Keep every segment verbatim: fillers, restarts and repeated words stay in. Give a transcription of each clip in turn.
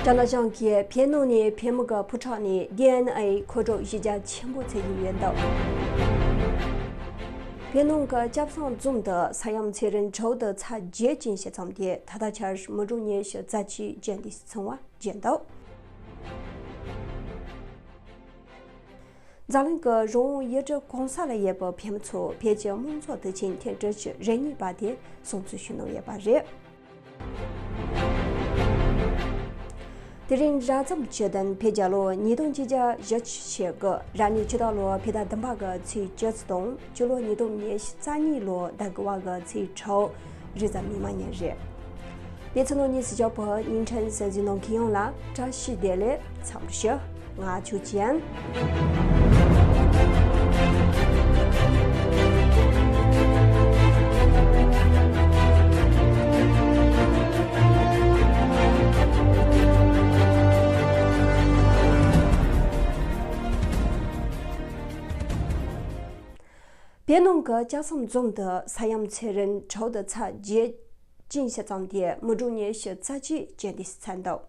ཀྲ་ན་ཞང་གིས་བོད་ནང་ནས་བོད་མི་གི་ཕོ་བྲང་ནས་ཌི་ཨེན་ཨེ་མཁོ་སྒྲུབ་གཞི་རྒྱ་ཆེན་པོ་བྱེད་ཀྱི་ཡོད་འདུག་བོད་ནང་གི་ཇ་ཚང་འཛོམས་དུ་ས་ཡོམ་ཚད་རིམ་དྲུག་དང་ཚེག་བརྒྱད་ཅན་ཞིག་བརྩམས་ཏེ། ད་ལྟའི་ཆར་མི་གྲངས་ཉི་ཤུ་རྩ་གཅིག་རྐྱེན་འདས་སུ་སོང་བ་བརྗོད་འདུག་འཛམ་གླིང་གི་རང་དབང་ཡུལ་གྲུ་གང་ས་ལ་ཡོད་པའི་བོད་མི་ཚོ་བོད་ཀྱི་དམངས་གཙོ་དུས་ཆེན་ཐེངས་དྲུག་ཅུ་རེ་གཉིས་པ་དེ་སྲུང་བརྩི་ཞུས་གནང་ཡོད་པ་རེད། དེ་རིང་ར་ཙམ་སྤྱི་དོན། བོད་རྒྱལ་ལོ་ཉིས་སྟོང་ཆིག་བརྒྱ་བཞི་བཅུ་ཞེ་དགུ། རབ་གནས་ཕྱི་ཟླ་ལོ་ཕྱེད་དང་བདུན་པ་གི་ཚེས་བཅུ་དང་། སྤྱི་ལོ་ཉིས་སྟོང་ཉི་ཤུ་རྩ་གཉིས་ལོ་ཟླ་དགུ་པ་གི་ཚེས་དྲུག། རེས་གཟའ་མིག་དམར་ཉིན་རེད། དེ་ཚོ་ནང་གནས་སུ་བཞག་པའི་བརྙན་འཕྲིན་གསན་གཟིགས་གནང་མཁན་ཡོངས་ལ་བཀྲ་ཤིས་བདེ་ལེགས། འཚམས་འདྲི་ཞུ། ང་ཆོས་ཅན། བོད་ནང་གི་ཇ་ཚང་འཛོམས་དུ་ས་ཡོམ་ཚད་རིམ་དྲུག་དང་ཚེག་བརྒྱད་ཅན་ཞིག་བརྩམས་ཏེ་མི་གྲངས་ཉི་ཤུ་རྩ་གཅིག་རྐྱེན་འདས་སུ་ཕྱིན་འདུག་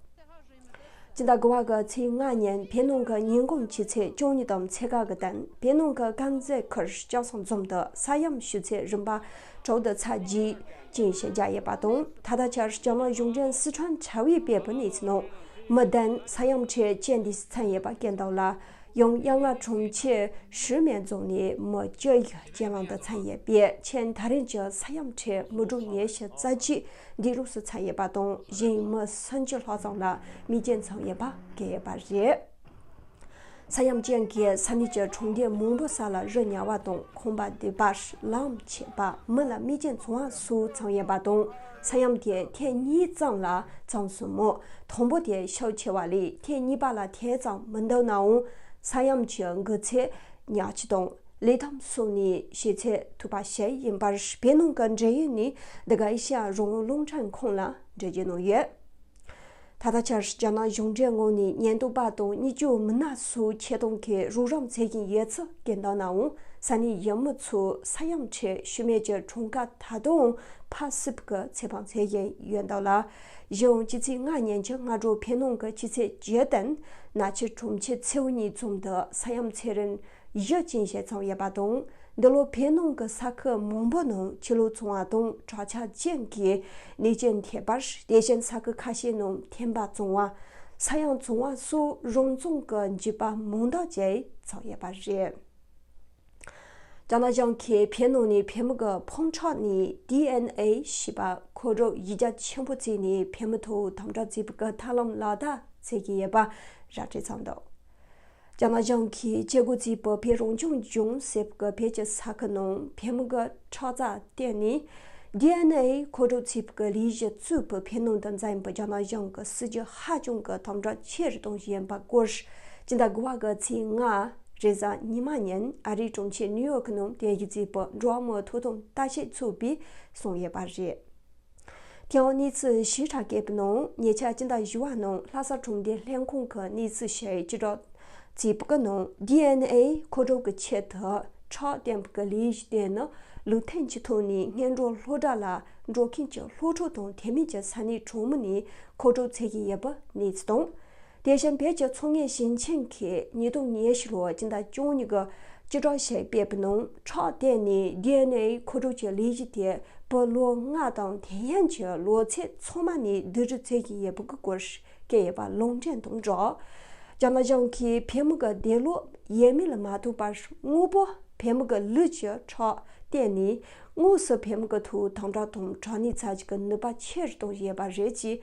སྤྱི་ཟླ་དགུ་པ་གི་ཚེས་ལྔ་ཉིན་བོད་ནང་གི་ཉིན་གུང་ཆུ་ཚོད་བཅུ་གཉིས་དང་ཕྱེད་ཀ་གི་སྟེང་། བོད་ནང་གི་དཀར་མཛེས་ཁུལ་ཇ་ཚང་འཛོམས་དུ་ས་ཡོམ་ཤུགས་ཚད་རིམ་པ་དྲུག་དང་ཚེག་བརྒྱད་ཅན་ཞིག་བརྒྱབ་ཡོད་པ་དང་། ད་ལྟའི་ཆར་རྒྱ་ནག་གཞུང་འབྲེལ་སི་ཁྲོན་དྲ་བའི་སྤེལ་བའི་གནས་ཚུལ་ནང་། མི་བདུན་ས་ཡོམ་ཁྲོད་རྐྱེན་འདས་སུ་ཕྱིན་ཡོད་པ་བཀོད་འདུག་ལ། ཡང་གཡག་རྔ་གྲོང་ཁྱེར་ཧྲི་མེན་རྫོང་ནས་མི་བཅུ་ཡིས་རྐྱེན་ལམ་དུ་ཕྱིན་ཡོད་པས། ཁྱོན་ད་རེས་ཀྱི་ས་ཡོམ་ཁྲོད་མི་གྲངས་ཉི་ཤུ་རྩ་གཅིག་འདས་གྲོངས་སུ་ཕྱིན་ཡོད་པ་དང་། གཞན་མི་སུམ་ཅུ་ལྷག་ཙམ་ལ་རྨས་སྐྱོན་བྱུང་ཡོད་པ་བཀོད་ཡོད་པ་རེད། ས་ཡོམ་རྐྱེན་གྱིས་ས་གནས་ཀྱི་གྲོང་སྡེ་མང་པོ་ས་ལ་རུ་ཉར་བ་དང་། ཁང་པ་རྡིབ་པ། ལམ་ཆད་པ། མི་ལ་རྨས་སྐྱོན་བྱུང་བ་སོགས་བྱུང་ཡོད་པ་དང་། ས་ཡོམ་དེ་ཐེངས་གཉིས་ཙམ་ལ་བྱུང་སོང་མོད། དང་པོ་དེ་ཤུགས་ཆེ་བ་ལས་ཐེངས་གཉིས་པ་ལ་དེ་ཙམ་མི་འདུག་ནའང་། ས་ཡོམ་གྱི་འགོ་ཚད་ཉག་ཆུ་དང་ལི་ཐང་སོགས་ནས་ཤེས་ཚོད་ཐུབ་པ་ཞིག་ཡིན་པར། བོད་ནང་གི་འབྲེལ་ཡོད་ནས་འདི་ག་ཨེ་ཤ་ཡ་རང་དབང་རླུང་འཕྲིན་ཁང་ལ་འགྲེལ་བརྗོད་གནང་ཡོད། ད་ལྟའི་ཆར་རྒྱ་ནག་གཞུང་འབྲེལ་ངོས་ནས་ཉེན་རྟོག་པ་དང་གཉེན་སྐྱོང་མི་སྣ་སོགས་ཆེད་གཏོང་གིས་རོགས་རམ་བྱེད་བཞིན་ཡོད་ཚུལ་བཀོད་འདུག་ནའང་། ས་གནས་ཡུལ་མི་ཚོས་ས་ཡོམ་ཁྲོད་ཤི་རྨས་ཀྱི་གྲངས་ཀ་ད་དུང་འཕར་སྲིད་པའི་ཚོད་དཔག་བྱེད་བཞིན་ཡོད་འདུག་ལ། གཞན་ཡང་སྤྱི་ཚེས་ལྔ་ཉིན་གྱི་སྔ་དྲོ་བོད་ནང་གི་ཆུ་ཚོད་བརྒྱད་སྟེང་། ནག་ཆུ་གྲོང་ཁྱེར་མཚེའུ་གཉིས་འཛོམས་དུ་ས་ཡོམ་ཚད་རིམ་བཞི་ཅན་ཞིག་བྱུང་ཡོད་པ་དང་། འདི་ལོ་བོད་ནང་གི་ས་ཁུལ་མང་པོ་ནང་ཆུ་ལོག་བྱུང་བ་དང་དྲག་ཆར་ཅན་གྱི་ནད་ཀྱིས་ཐེབས་པ། དེ་བཞིན་ས་ཁུལ་ཁ་ཤས་ནང་ཐན་པ་བྱུང་བ། ས་ཡོམ་བྱུང་བ་སོགས་རང་བྱུང་གི་འཇིགས་པ་མང་དག་ཅིག་བྱུང་ཡོད་པ་རེད། རྒྱ་ནག་གཞུང་གིས་བོད་ནང་ནས་བོད་མི་གི་ཕོ་བྲང་ནས་ཌི་ཨེན་ཨེ་ཞེས་པ་མཁོ་སྒྲུབ་གཞི་རྒྱ་ཆེན་པོ་བྱས་ནས་བོད་མི་ཐོག་དམ་དྲག་བྱེད་པའི་ཐབས་ལམ་ལག་བསྟར་བྱེད་ཀྱི་ཡོད་པ་ར་སྤྲོད་བྱུང་འདུག་རྒྱ་ནག་གཞུང་གིས་བྱེད་སྒོ་བྱས་པའི་བོད་རང་སྐྱོང་ལྗོངས་ཟེར་བའི་བོད་ཀྱི་ས་ཁུལ་ནང་བོད་མི་གི་ཁྲག་རྩ་བསྟེན་ནས་ཌི་ཨེན་ཨེ་མཁོ་སྒྲུབ་བྱེད་པའི་ལས་གཞི་གཙོ་བོ་བོད་ནང་དུ་འཛིན་པའི་རྒྱ་ནག་གཞུང་གི་སྲིད་ཇུས་ཧ་ཅང་གི་དམ་དྲག་ཆེ་རུ་གཏོང་བཞིན་པའི་སྐོར། སྤྱི་ཟླ་དགུ་པ་གི་ཚེས་ལྔ་རེས་གཟའ་ཉི་མ་ཉིན་ཨ་རིའི་གྲོང་ཁྱེར་ནིའུ་ཡོག་གི་ནང་རྟེན་གཞི་བྱས་པའི་འགྲོ་བ་མིའི་ཐོབ་ཐང་ལྟ་ཞིབ་ཚོགས་པས་གསུངས་ཡོད་པ་རེད། དེའང་གནས་ཚུལ་ཞིབ་ཕྲ་བཀོད་པའི་ནང་། ཉེ་ཆར་སྤྱི་ཟླ་བཞི་པ་ནང་ལྷ་ས་གྲོང་སྡེ་ལྷན་ཁང་གིས་གནས་ཚུལ་ཞིག་སྤྱི་སྒྲོག་བྱས་པའི་ནང་། ཌི་ཨེན་ཨེ་མཁོ་སྒྲུབ་ཀྱི་ཆེད་དུ་ཁྲག་བསྟེན་པའི་ལས་གཞི་དེ་ནི་ལུགས་མཐུན་གྱི་ཐོག་ནས་སྔོན་འགྲོ་སློབ་གྲྭ་ལ་འགྲོ་མཁན་གྱི་སློབ་ཕྲུག་དང་དེ་མིན་གྱི་ས་གནས་གྲོང་མི་ནས་མཁོ་སྒྲུབ་བྱེད་ཀྱི་ཡོད་པའི་གནས་ཚུལ་དང་། དེ་བཞིན་བོད་ཀྱི་ཚོང་ལས་ཞིང་ཆེན་གྱིས་ཉིས་སྟོང་ཉི་ཤུ་ལོའི་སྤྱི་ཟླ་བཅུ་གཉིས་ཀྱི་སྤྱི་སྒྲོག་ཞིག་སྤེལ་བའི་ནང་། ཁྲག་བསྟེན་ནས་ཌི་ཨེན་ཨེ་མཁོ་སྒྲུབ་ཀྱི་ལས་གཞི་དེ་བུ་ལོ་ལྔ་དང་དེ་ཡན་གྱི་ལོ་ཚད་ཚང་མ་ནས་བསྡུ་རུབ་བྱེད་ཀྱི་ཡོད་པའི་སྐོར་བཀོད་ཡོད་པ་ལུང་འདྲེན་དང་སྦྲགས། རྒྱ་ནག་གཞུང་གིས་བོད་མི་གི་འདས་ལོ་ཡས་མས་ལ་མ་ཐུག་པར་དངོས་པོ་བོད་མི་གི་ལུས་ཀྱི་ཁྲག་བསྟེན་ནས་དངོས་སུ་བོད་མི་གི་ཐོག་དམ་དྲག་དང་དྲག་གནོན་བྱ་རྒྱུ་གི་ནུས་པ་ཆེ་རུ་གཏོང་བཞིན་ཡོད་པ་རེད་ཅེས།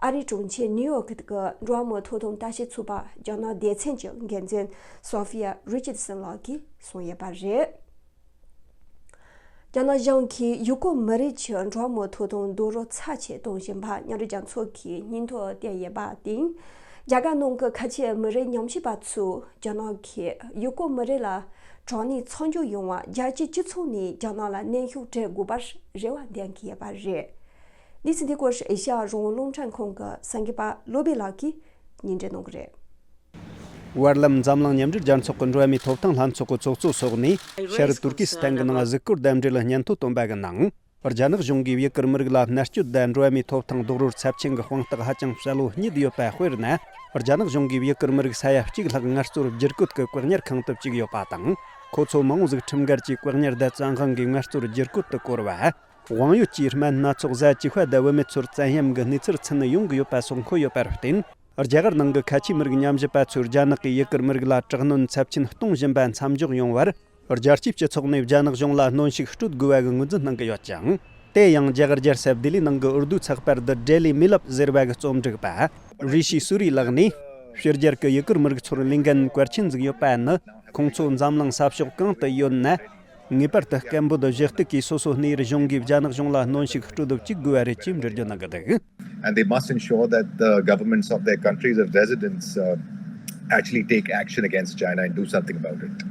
ཨ་རིའི་གྲོང་ཁྱེར་ནིའུ་ཡོག་གི་འགྲོ་བ་མིའི་ཐོབ་ཐང་ལྟ་ཞིབ་ཚོགས་པ་རྒྱ་ནག་སྡེ་ཚན་གྱི་འགན་འཛིན་སོ་ཧྥི་ཡ་རི་ཆར་སན་ལགས་ཀྱིས་གསུངས་ཡོད་པ་རེད། རྒྱ་ནག་གཞུང་གིས་ཡུ་གུར་མི་རིགས་ཀྱི་འགྲོ་བ་མིའི་ཐོབ་ཐང་རྡོག་རོལ་ཚབས་ཆེ་གཏོང་བཞིན་པ་མཉམ་འབྲེལ་རྒྱལ་ཚོགས་ཀྱིས་སྙན་ཐོ་བསྟན་ཡོད་པ་དང་། རྒྱ་གར་ནང་གི་ཁ་ཆེ་མི་རིགས་ཉམས་ཞིབ་པ་ཚོས་རྒྱ་ནག་གིས་ཡུ་གུར་མི་རིགས་ལ་དྲག་གནོན་མཚམས་འཇོག་ཡོང་བར་རྒྱལ་སྤྱིའི་སྤྱི་ཚོགས་ནས་རྒྱ་ནག་ལ་གནོན་ཤུགས་སྤྲད་དགོས་པར་རེ་བ་འདོན་གྱི་ཡོད་པ་རེད། གནས་ཚུལ་འདི་སྐོར་ཨེ་ཤ་ཡ་རང་དབང་རླུང་འཕྲིན་ཁང་གི་གསར་འགོད་པ་བློ་བྷེ་ལགས་ཀྱིས་སྙན་སྒྲོན་གནང་གི་རེད། བར་ལམ་འཛམ་གླིང་མཉམ་འབྲེལ་རྒྱལ་ཚོགས་ཀྱི་འགྲོ་བ་མིའི་ཐོབ་ཐང་ལྷན་ཚོགས་ཀྱི་ཚོགས་གཙོ་སོགས་ནས་ཤར་ཏུར་ཀི་སི་ཐན་གྱི་ནང་གཟིགས་སྐོར་དེབ་འབྲེལ་ལ་སྙན་ཐོ་བཏོན་པ་གི་ནང་། རྒྱ་ནག་གཞུང་གིས་ཡུ་གུར་མི་རིགས་ལ་མནར་གཅོད་དང་འགྲོ་བ་མིའི་ཐོབ་ཐང་རྡོག་རོལ་ཚབས་ཆེན་གྱི་དཔང་རྟགས་ཧ་ཅང་གསལ་བོ་རྙེད་ཡོད་པ་དཔེར་ན། རྒྱ་ནག་གཞུང་གིས་ཡུ་གུར་མི་རིགས་ས་ཡ་གཅིག་ལྷག་ངལ་རྩོལ་བསྒྱུར་བཀོད་ཀྱི་བཀག་ཉར་ཁང་དུ་བཅུག་ཡོད་པ་དང་། ཁོ་ཚོ་མང་བོ་ཟིག་ཁྲིམས་འགལ་གྱིས་བཀག་ཉར་དང་བཙན་དབང་གིས་ངལ་རྩོལ་བསྒྱུར་བཀོད་དུ་བཀོལ་བ། དབང་ཡོད་ཀྱི་སྨན་སྣ་ཚོགས་ཟ་བཅུག་པ་དང་བུད་མེད་ཚོར་བཙན་གཡེམ་གྱི་གནས་ཚུལ་ཚུད་ཡོང་གི་ཡོད་པ་སོགས་འཁོད་ཡོད་པར་བརྟེན། རྒྱ་གར་ནང་གི་ཁ་ཆེའི་མི་རིགས་ཉམས་ཞིབ་པ་ཚོས་རྒྱ་ནག་གིས་ཡུ་གུར་མི་རིགས་ལ་དྲག་གནོན་ཚབས་ཆེན་གཏོང་བཞིན་པ་མཚམས་འཇོག་ཡོང་བར། རྒྱལ་སྤྱིའི་སྤྱི་ཚོགས་ནས་རྒྱ་ནག་གཞུང་ལ་གནོན་ཤུགས་སྤྲོད་དགོས་པ་གི་ངོས་འཛིན་གནང་གི་ཡོད་ཅིང་། དེ་ཡང་རྒྱ་གར་རྒྱལ་ས་ལྡི་ལི་ནང་གི་ཨུར་དུ་ཚགས་པར་The Daily Milab ཟེར་བ་གི་རྩོམ་སྒྲིག་པ་རི་ཤི་སུ་རི་ལགས་ནས། ཕྱི་རྒྱལ་གྱི་ཡུ་གུར་མི་རིགས་ཚོར་ལས་འགན་གལ་ཆེན་ཟིག་ཡོད་པ་ནི། ཁོང་ཚོ་འཛམ་གླིང་ས་ཕྱོགས་གང་དུ་ཡོད་ན། ངེས་པར་དུ་སྐད་འབོད་གཞི་གཏུག་གིས་སོ་སོ་གནས་ཡུལ་གཞུང་གིས་རྒྱ་ནག་གཞུང་ལ་གནོན་ཤུགས་སྤྲོད་བཅུག་དགོས་པ་རེད་ཅེས་འགྲེལ་བརྗོད་གནང་གི་འདུག And they must ensure that the governments of their countries of residence uh, actually take action against China and do something about it.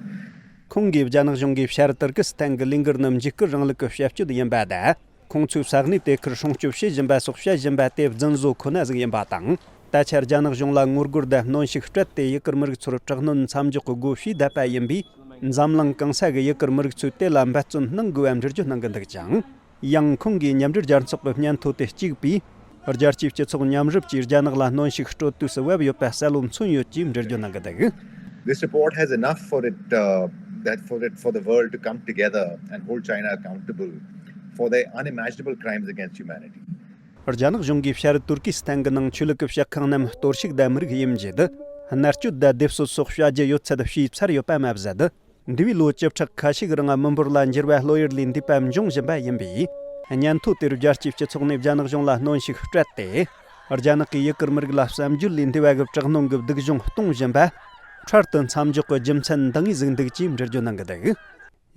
ཁོང་གིས་རྒྱ་ནག་གཞུང་གིས་ཤར་ཏུར་ཀི་སི་ཐན་གྱི་ལས་འགུལ་ནི་འཇིགས་སྐུལ་རིང་ལུགས་ཀྱི་བྱ་སྤྱོད་ཡིན་པ་དང་། ཁོང་ཚོས་ས་གནས་དེ་ཁུལ་སྲུང་སྐྱོབ་བྱེད་བཞིན་པ་སོགས་བྱེད་བཞིན་པ་དེ་རྫུན་བཟོ་ཁོ་ན་ཟིག་ཡིན་པ་དང་། ད་ཆ་རྒྱ་ནག་གཞུང་ལ་ངོ་རྒོལ་དང་གནོན་ཤུགས་སྤྲད་དེ་ཡུ་གུར་མི་རིགས་ཚོར་དྲག་གནོན་མཚམས་འཇོག་གི་སྒོ་ཕྱེས་བསྡད་པ་ཡིན་པས། འཛམ་གླིང་གང་ས་གི་ཡུ་གུར་མི་རིགས་ཚོས་དེ་ལ་འབད་བརྩོན་གནང་དགོས་པ་འགྲེལ་བརྗོད་གནང་གི་འདུག་ཅིང་། ཡང་ཁོང་གིས་མཉམ་འབྲེལ་རྒྱལ་ཚོགས་ཀྱི་སྙན་ཐོ་དེ་གཅིག་པས། རྒྱལ་སྤྱིའི་སྤྱི་ཚོགས་མཉམ་རུབ་ཀྱིས་རྒྱ་ནག་ལ་གནོན་ཤུགས་སྤྲོད་དུས་སུ་བབ་ཡོད་པ་གསལ་བོ་མཚོན་ཡོད་ཅེས་འགྲེལ་བརྗོད་གནང་གི་འདུག This report has enough for it uh, that for it for the world to come together and hold China accountable for their unimaginable crimes against humanity. རྒྱ་ནག་གཞུང་གིས་ཤར་ཏུར་ཀི་སི་ཐན་གྱི་ནང་ཆོས་ལུགས་ཀྱི་བཤད་ཁང་རྣམས་གཏོར་བཤིག་དང་མི་རིགས་དབྱེ་འབྱེད། མནར་གཅོད་དང་སྡེབ་གསོད་སོགས་བྱ་རྒྱུ་ཡོད་ཚད་བྱས་ཚར་ཡོད་པ་མ་ཟད། འདས་པའི་ལོ་བཅུ་ཕྲག་ཁ་ཤས་ཀྱི་རིང་མི་འབོར་ལ་འགྱུར་བ་ལྷོད་ཡུལ་ལས་འདས་པ་འབྱུང་བཞིན་པ་ཡིན་པས། སྙན་ཐོ་དེར་རྒྱལ་སྤྱིའི་སྤྱི་ཚོགས་ནས་རྒྱ་ནག་གཞུང་ལ་གནོན་ཤུགས་སྤྲད་དེ། རྒྱ་ནག་གིས་ཡུ་གུར་མི་རིགས་ལ་བསམ་རྒྱུད་ལས་འདས་པ་གི་དྲག་གནོན་གྱི་སྡུག་སྦྱོང་གཏོང་བཞིན་པ། འཕྲལ་དུ་མཚམས་འཇོག་གི་རྒྱུ་མཚན་འདང་ངེས་ཟིག་འདུག་ཅེས་འགྲེལ་བརྗོད་གནང་གི་འདུག་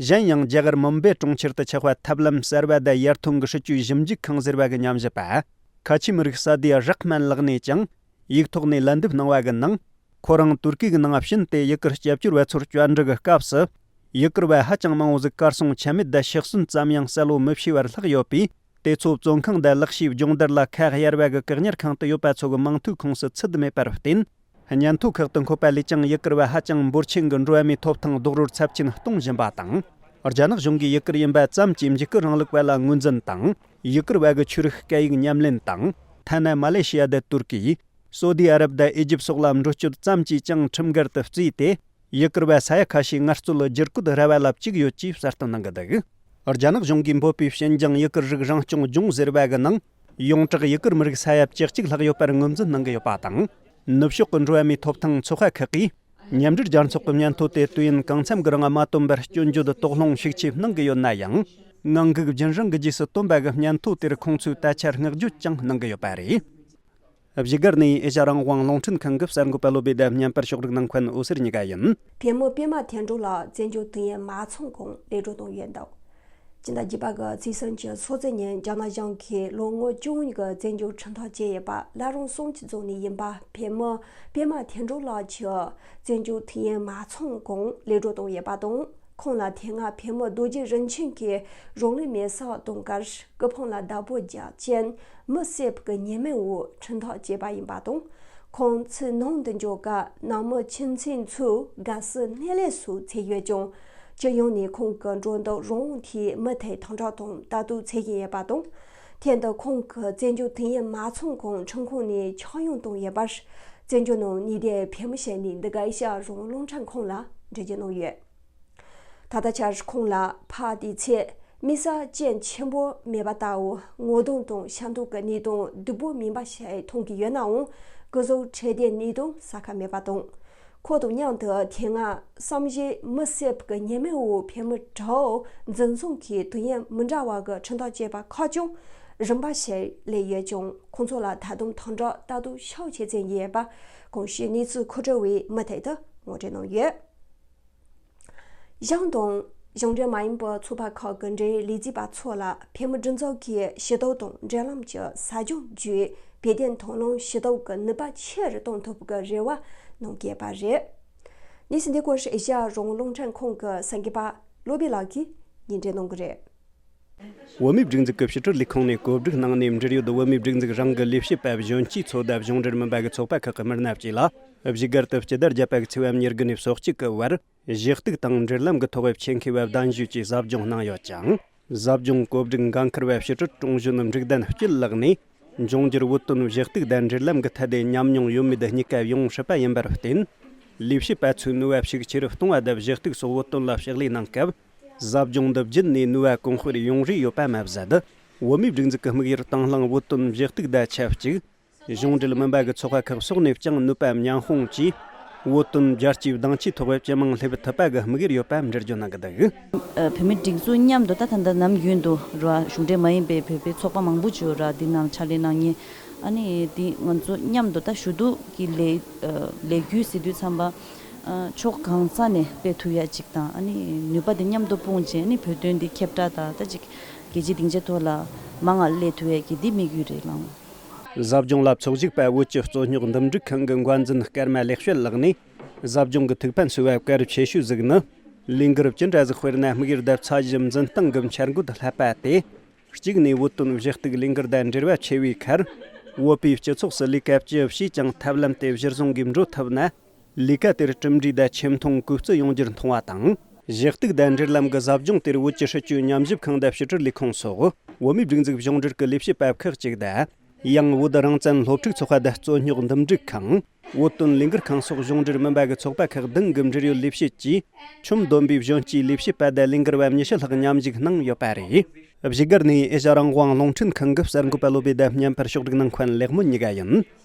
གཞན་ཡང་རྒྱ་གར་མུམ་བེ་གྲོང་ཁྱེར་དུ་ཆགས་པ་ཐབས་ལམ་གསར་བ་དང་ཡར་ཐོན་གྱི་སྲིད་ཇུས་ཞིབ་འཇུག་ཁང་ཟེར་བ་གི་ཉམས་ཞིབ་པ། ཁ་ཆེ་མི་རིགས་ས་དེ་རག་མན་ལགས་ནས་ཀྱང་ཡིག་ཐོག་ནས་ལན་འདེབས་གནང་བ་གི་ནང་། ཁོ་རང་ཏུར་ཀི་གི་ནང་ཕྱིན་ཏེ་ཡུ་གུར་སྐྱབས་བཅོལ་བ་ཚོར་བཅར་འདྲི་གི་སྐབས་སུ། ཡུ་གུར་བ་ཧ་ཅང་མང་བོ་ཟིག་གར་སོང་ཆ་མེད་དང་ཤི་གསོན་ཙམ་ཡང་གསལ་བོ་མི་ཤེས་པར་ལྷག་ཡོད་པས། དེ་ཚོ་བཙོན་ཁང་དང་ལག་ཤེས་སྦྱོང་བརྡར་ལ་ཁ་གཡར་བ་གི་བཀག་ཉར་ཁང་དུ་ཡོད་པ་ཚོ་གི་མིང་ཐོའི་ཁོངས་སུ་ཚུད་མེད་པར་བརྟེན། སྙན་ཐོ་ཁག་ཏུ་འཁོད་པ་ལས་ཀྱང་ཡུ་གུར་བ་ཧ་ཅང་འབོར་ཆེན་གྱི་འགྲོ་བ་མིའི་ཐོབ་ཐང་རྡོག་རོལ་ཚབས་ཆེན་གཏོང་བཞིན་པ་དང་། རྒྱ་ནག་གཞུང་གིས་ཡུ་གུར་ཡིན་པ་ཙམ་གྱིས་འཇིགས་སྐུལ་རིང་ལུགས་པ་ལ་ངོས་འཛིན་དང་། ཡུ་གུར་བ་གི་ཆོས་རིག་སྐད་ཡིག་ཉམས་ལེན་དང་། ཐ་ན་མ་ལེ་ཤི་ཡ་དང་ཏུར་ཀི། སོ་དི་ཨ་རབ་དང་ཨི་ཇིབ་སོགས་ལ་འགྲོ་སྐྱོད་ཙམ་གྱིས་ཀྱང་ཁྲིམས་འགལ་དུ་བརྩིས་ཏེ། ཡུ་གུར་བ་ས་ཡ་ཁ་ཤས་ངལ་རྩོལ་བསྒྱུར་བཀོད་ར་བ་ལ་བཅུག་ཡོད་ཅེས་གསལ་སྟོན་གནང་གི་འདུག་རྒྱ་ནག་གཞུང་གིས་འབོད་པའི་ཤིན་ཅང་ཡུ་གུར་རིགས་རང་སྐྱོང་ལྗོངས་ཟེར་བ་གི་ནང་། ཡོངས་གྲགས་ཡུ་གུར་མི་རིགས་ས་ཡ་བཅུ་གཅིག་ལྷག་ཡོད་པར་ངོས་འཛིན་གནང་གི་ཡོད་པ་དང་། ནུབ་ཕྱོགས་ཀྱི་འགྲོ་བ་མིའི་ཐོབ་ཐང་ཚོགས་པ་ཁག་གིས། མཉམ་འབྲེལ་རྒྱལ་ཚོགས་ཀྱི་སྙན་ཐོ་དེ་དུས་ཡུན་གང་འཚམ་གྱི་རིང་མ་བཏོན་པར་སྐྱོན་བརྗོད་དོགས་སློང་ཤུགས་ཆེ་གནང་གི་ཡོད་ན་ཡང་། ངང་སྒུག་རྒྱུན་རིང་གི་རྗེས་སུ་བཏོན་པ་གི་སྙན་ཐོ་དེར་ཁོང་ཚོས་ད་ཆ་བསྔགས་བརྗོད་ཀྱང་གནང་གི་ཡོད་པ་རེད། བཞུགས་སྒར་ནས་ཨེ་ཤ་རང་དབང་རླུང་འཕྲིན་ཁང་གི་གསར་འགོད་པ་བློ་བྷེ་དང་བརྙན་པར་ཕྱོགས་སྒྲིག་གནང་མཁན་འོད་ཟེར་གཉིས་ཀ་ཡིན། བོད་མི་པད་མ་དོན་གྲུབ་ལགས་བཙན་བྱོལ་དུས་ཡུན་མ་ཚང་གོང་ལས་འགྲོ་གཏོང་ཡོད་འདུག་སྤྱི་ཟླ་བརྒྱད་པ་གི་ཚེས་གསུམ་གྱི་སྲོག་རྩ་ཉིན་རྒྱ་ནག་གཞུང་གིས་ལོ་ངོ་བཅུ་གཉིས་ཀྱི་བཙན་བྱོལ་ཁྲིམས་ཐག་བཅད་ཡོད་པ་བླ་བྲང་བསམ་སྤྱི་རྫོང་ནས་ཡིན་པ་བོད་མི་པད་མ་དོན་གྲུབ་ལགས་ཀྱིས་བཙན་བྱོལ་དུས་ཡུན་མ་ཚང་གོང་ལས་འགྲོ་གཏོང་ཡོད་པ་དང་། ཁོང་ལ་དེ་སྔ་བོད་མི་རྡོ་རྗེ་རིན་ཆེན་གྱིས་རང་ལུས་མེར་སྲེག་གཏོང་སྐབས་སྐུ་ཕུང་ལ་བདག་པོ་རྒྱག་རྐྱེན་མི་བསད་པའི་ཉེས་མིང་འོག་ཁྲིམས་ཐག་བཅད་པ་ཡིན་པ་དང་། ཁོང་ཚོའི་ནང་དུ་འབྱོར་སྐབས་ནང་མི་ཁྱིམ་མཚེས་ཚོས་དགའ་བསུ་སྣེ་ལེན་སོགས་བྱས་ཡོད་ཀྱང་། སྤྱི་ཡོངས་ནས་ཁོང་གི་འགྲོ་འདུག་རང་དབང་དེ་མུ་མཐུད་དམ་དྲག་དང་ལྟ་རྟོག་བྱེད་བཞིན་ཡོད་པ་དང་། དེ་འདི་ཁོང་གི་བཙན་བྱོལ་དུས་ཡུན་མ་ཚང་གོང་ཁྲིམས་ཁང་ནས་ཆག་ཡང་བཏང་ཡོད་པར། བཙན་བྱོལ་ནང་གནས་སྡོད་བོད་མི་ཞིག་ནས་འདི་ག་ཨེ་ཤ་ཡ་རང་དབང་རླུང་འཕྲིན་ཁང་ལ་འགྲེལ་བརྗོད་གནང་ཡོད། ད་ལྟ་ཆར་ཁོང་ལ་ཕར་དེ་ཚེ་དམིགས་བསལ་རྐྱེན་ཆེན་པོ་མེད་པ་ལྟ་བུ་ངོ་གདོང་དང་ཤ་འདུག་གི་གནས་སྟངས་སྡུག་པོ་མིན་པ་ཞིག་མཐོང་གི་ཡོད་ནའང་། སྐུ་གཟུགས་འཕྲོད་བསྟེན་གནས་སྟངས་གསལ་ཁ་མེད་པ་དང་། ཁོ་དང་མཉམ་དུ་དེ་སྔ་བསམ་གཞིག་མི་བསད་པའི་ཉེས་མིང་འོག་བོད་མི་དྲུག་འཛིན་བཟུང་གིས་དུས་ཡུན་མི་འདྲ་བ་གི་ཁྲིམས་ཐག་བཅད་པ་ཁག་ཅིག་རིམ་པ་ཞིག་སླེབས་ཡོད་ཀྱང་། ཁོང་ཚོ་ལ་ད་དུང་དམ་དྲག་ལྟ་རྟོག་ཤུགས་ཆེ་བྱེད་ཀྱི་ཡོད་པ་གོང་ཞུས་གནས་ཚུལ་མཁོ་སྤྲོད་པས་མུ་མཐུད་དུ་ངོ་སྤྲོད་གནང་ཡོད། གཞུང་དང་། གཞུང་འབྲེལ་མ་ཡིན་པའི་ཚོགས་པ་ཁག་གི་འབྲེལ་ཡོད་ལས་བྱེད་པ་ཚོ་ལ་བོད་མི་སྒྲིག་འཛུགས་ཀྱི་ཞུ་གཏུག་དང་འབྲེལ་ལམ་གྱི་ཟབ་སྦྱོང་བརྒྱུད་བོད་དོན་དང་བླངས་ཞུ་གཏུག་གི་ནུས་པ་ཆེ་རུ་གཏོང་ཐུབ་པའི་རེ་བ་གནང་གི་ཡོད་པ་རེད། གནས་ཚུལ་འདི་སྐོར་ཨེ་ཤ་ཡ་རང་དབང་རླུང་འཕྲིན་ཁང་གི་གསར་འགོད་པ་བློ་བྷེ་ལགས་ཀྱིས་སྙན་སྒྲོན་གནང་གི་རེད། བོད་མིའི་སྒྲིག་འཛུགས་ཀྱི་ཕྱི་དྲིལ་ལས་ཁུངས་ནས་གོ་སྒྲིག་གནང་ནས་འབྲེལ་ཡོད་བོད་མིའི་སྒྲིག་འཛུགས་རང་གི་ལས་བྱེད་པ་གཞོན་སྐྱེས་ཚོ་དང་གཞུང་འབྲེལ་མིན་པ་གི་ཚོགས་པ་ཁག་གི་མི་སྣ་བཅས་ལ་བཞུགས་སྒར་དུ་སྤྱི་ཟླ་བརྒྱད་པ་གི་ཚེས་པ་ཉེར་དགུ་ནས་སོ་གཅིག་གི་བར། གཞི་གཏུག་དང་འབྲེལ་ལམ་གྱི་ཐོག་ཆེད་མཁས་པ་གདན་ཞུས་ཀྱིས་ཟབ་སྦྱོང་གནང་ཡོད་ཅིང་ ཟབ་སྦྱོང་གོ་སྒྲིག་འགན་འཁུར་བ་ཕྱི་དྲིལ་དྲུང་གཞོན་འབྲུག་ལྡན་སྐྱིད་ལགས་ནས། འབྱུང་འགྱུར་བོད་དོན་གཞི་གཏུག་དང་འབྲེལ་ལམ་གྱི་ཐད་དེ་ཉམས་མྱོང་ཡོད་མེད་གཉིས་ཀ་ཡོངས་སྲིད་པ་ཡིན་པར་བརྟེན། ལས་བྱེད་པ་ཚོས་ནུས་པ་ཤུགས་ཆེ་རུ་གཏོང་བ་དང་གཞི་གཏུག་སོགས་བོད་དོན་ལ་ཕྱག་ལས་གནང་སྐབས། ཟབ་སྦྱོང་འདི་བརྒྱུད་ནས་ནུས་པ་གོང་སྤེལ་ཡོང་རེ་ཡོད་པ་མ་ཟད། བོད་མིའི་སྒྲིག་འཛུགས་ཀྱི་དམིགས་ཡུལ་དང་བླངས་བོད་དོན་གཞི་གཏུག་དང་ཆབས་ཅིག་གཞུང་འབྲེལ་མིན་པ་གི་ཚོགས་པ་ཁག་སོགས་ནས་ཀྱང་ནུས་པ་མཉམ་སྤུངས་ཀྱིས། བོད་དོན་རྒྱལ་སྤྱིའི་བདེ་འཇགས་ཐོག་སྤྱི་དམངས་སླེབས་ཐུབ་པ་གི་དམིགས་ཡུལ་ཡོད་པ་འགྲེལ་བརྗོད་གནང་གི་འདུག། ཨ། བོད་མིའི་སྒྲིག་འཛུགས་མཉམ་དུ་ད་ད་ལྟ་ནམ་རྒྱུན་དུ་ར་གཞུང་འབྲེལ་མ་ཡིན་པའི་བོད་པའི་ཚོགས་པ་མང་པོ་ཅིག་ཡོད་ར། འདི་ནང་ཕྱག་ལས་གནང་མཁན། ཨ་ནི་འདི་ང་ཚོ་མཉམ་དུ་ད་ཞུ་གཏུག་གི་ལས་ཨ་ལས་འགུལ་ཟེར་དུས་ཙམ་པ། ཨ། ཕྱོགས་གང་ས་ནས་སྤེལ་ཐུབ་ཡ་ཅིག་དང་། ཨ་ནི་ནུས་པ་འདི་མཉམ་དུ་སྤུངས་བྱས། ཨ་ནི་བོད་དོན་འདི་ཁྱབ་བསྒྲགས་དང་ད་ཅིག་རྒྱལ་སྤྱིའི་སྡིངས་ཆ་ཐོག་ལ་མང་ང་སླེབས་ཐུབ་ཡ་གི་འདི་དམིགས་ཡུལ་རེད་ལགས། ཟབ་སྦྱོང་ལ་ཚོགས་ཞུགས་པ་བོད་ཀྱི་རྩོད་རྙོག་འདུམ་འགྲིག་ཁང་གི་འགོ་འཛིན་ཀརྨ་ལེགས་བཤད་ལགས་ནས། ཟབ་སྦྱོང་གི་ཐུགས་ཕན་གསོས་པ་གལ་ཆེ་ཤོས་ཟིག་ནི། ལས་འགུལ་ཅི་འདྲ་ཟིག་སྤེལ་ན་དམིགས་ཡུལ་དང་ཚད་གཞི་འཛིན་སྟངས་ཀྱི་འཆར་འགོད་བསླབ་པ་སྟེ། གཅིག་ནས་བོད་དོན་གཞི་གཏུག་ལས་འགུལ་དང་འབྲེལ་བ་ཆེ་བའི་ཁར། བོད་པའི་སྤྱི་ཚོགས་སུ་ལས་ཀ་ཅི་བྱས་ཀྱང་ཐབས་ལམ་དེ་གཞིར་བཟུང་གིས་འགྲོ་ཐུབ་ན། ལས་ཀ་དེར་གྲུབ་འབྲས་དང་ཆེ་མཐོང་གོ་རྟོགས་ཡོང་རྒྱུར་མཐོང་བ་དང་། གཞི་གཏུག་དང་འབྲེལ་ལམ་གྱི་ཟབ་སྦྱོང་དེར་བོད་ཀྱི་སྲིད་བྱུས་ཉམས་ཞིབ་ཁང་དང་ཕྱི་དྲིལ་ལས་ཁུངས་སོགས་བོད་མིའི་སྒྲིག་འཛུགས་གཞུང་འབྲེལ་གྱི་ལས་བྱེད་པ་ཁག་ཅིག་དང་། ཡང་བོད་རང་བཙན་སློབ་ཕྲུག་ཚོགས་པ་དང་རྩོད་རྙོག་འདུམ་འགྲིག་ཁང་། བོད་དོན་ལས་འགུལ་ཁང་སོགས་གཞུང་འབྲེལ་མིན་པ་གི་ཚོགས་པ་ཁག་བདུན་གྱི་འབྲེལ་ཡོད་ལས་བྱེད་ཀྱིས། ཁྱོན་བསྡོམས་པའི་གཞོན་སྐྱེས་ལས་བྱེད་པ་དང་ལས་འགུལ་བ་ཉི་ཤུ་ལྷག་མཉམ་ཞུགས་གནང་ཡོད་པ་རེད། བཞུགས་སྒར་ནས་ཨེ་ཤ་རང་དབང་རླུང་འཕྲིན་ཁང་གི་གསར་འགོད་པ་བློ་བྷེ་དང་མཉམ་པར་ཕྱོགས་སྒྲིག་གནང་མཁན་ལེགས་སྨོན་གཉིས་ཀ་ཡིན།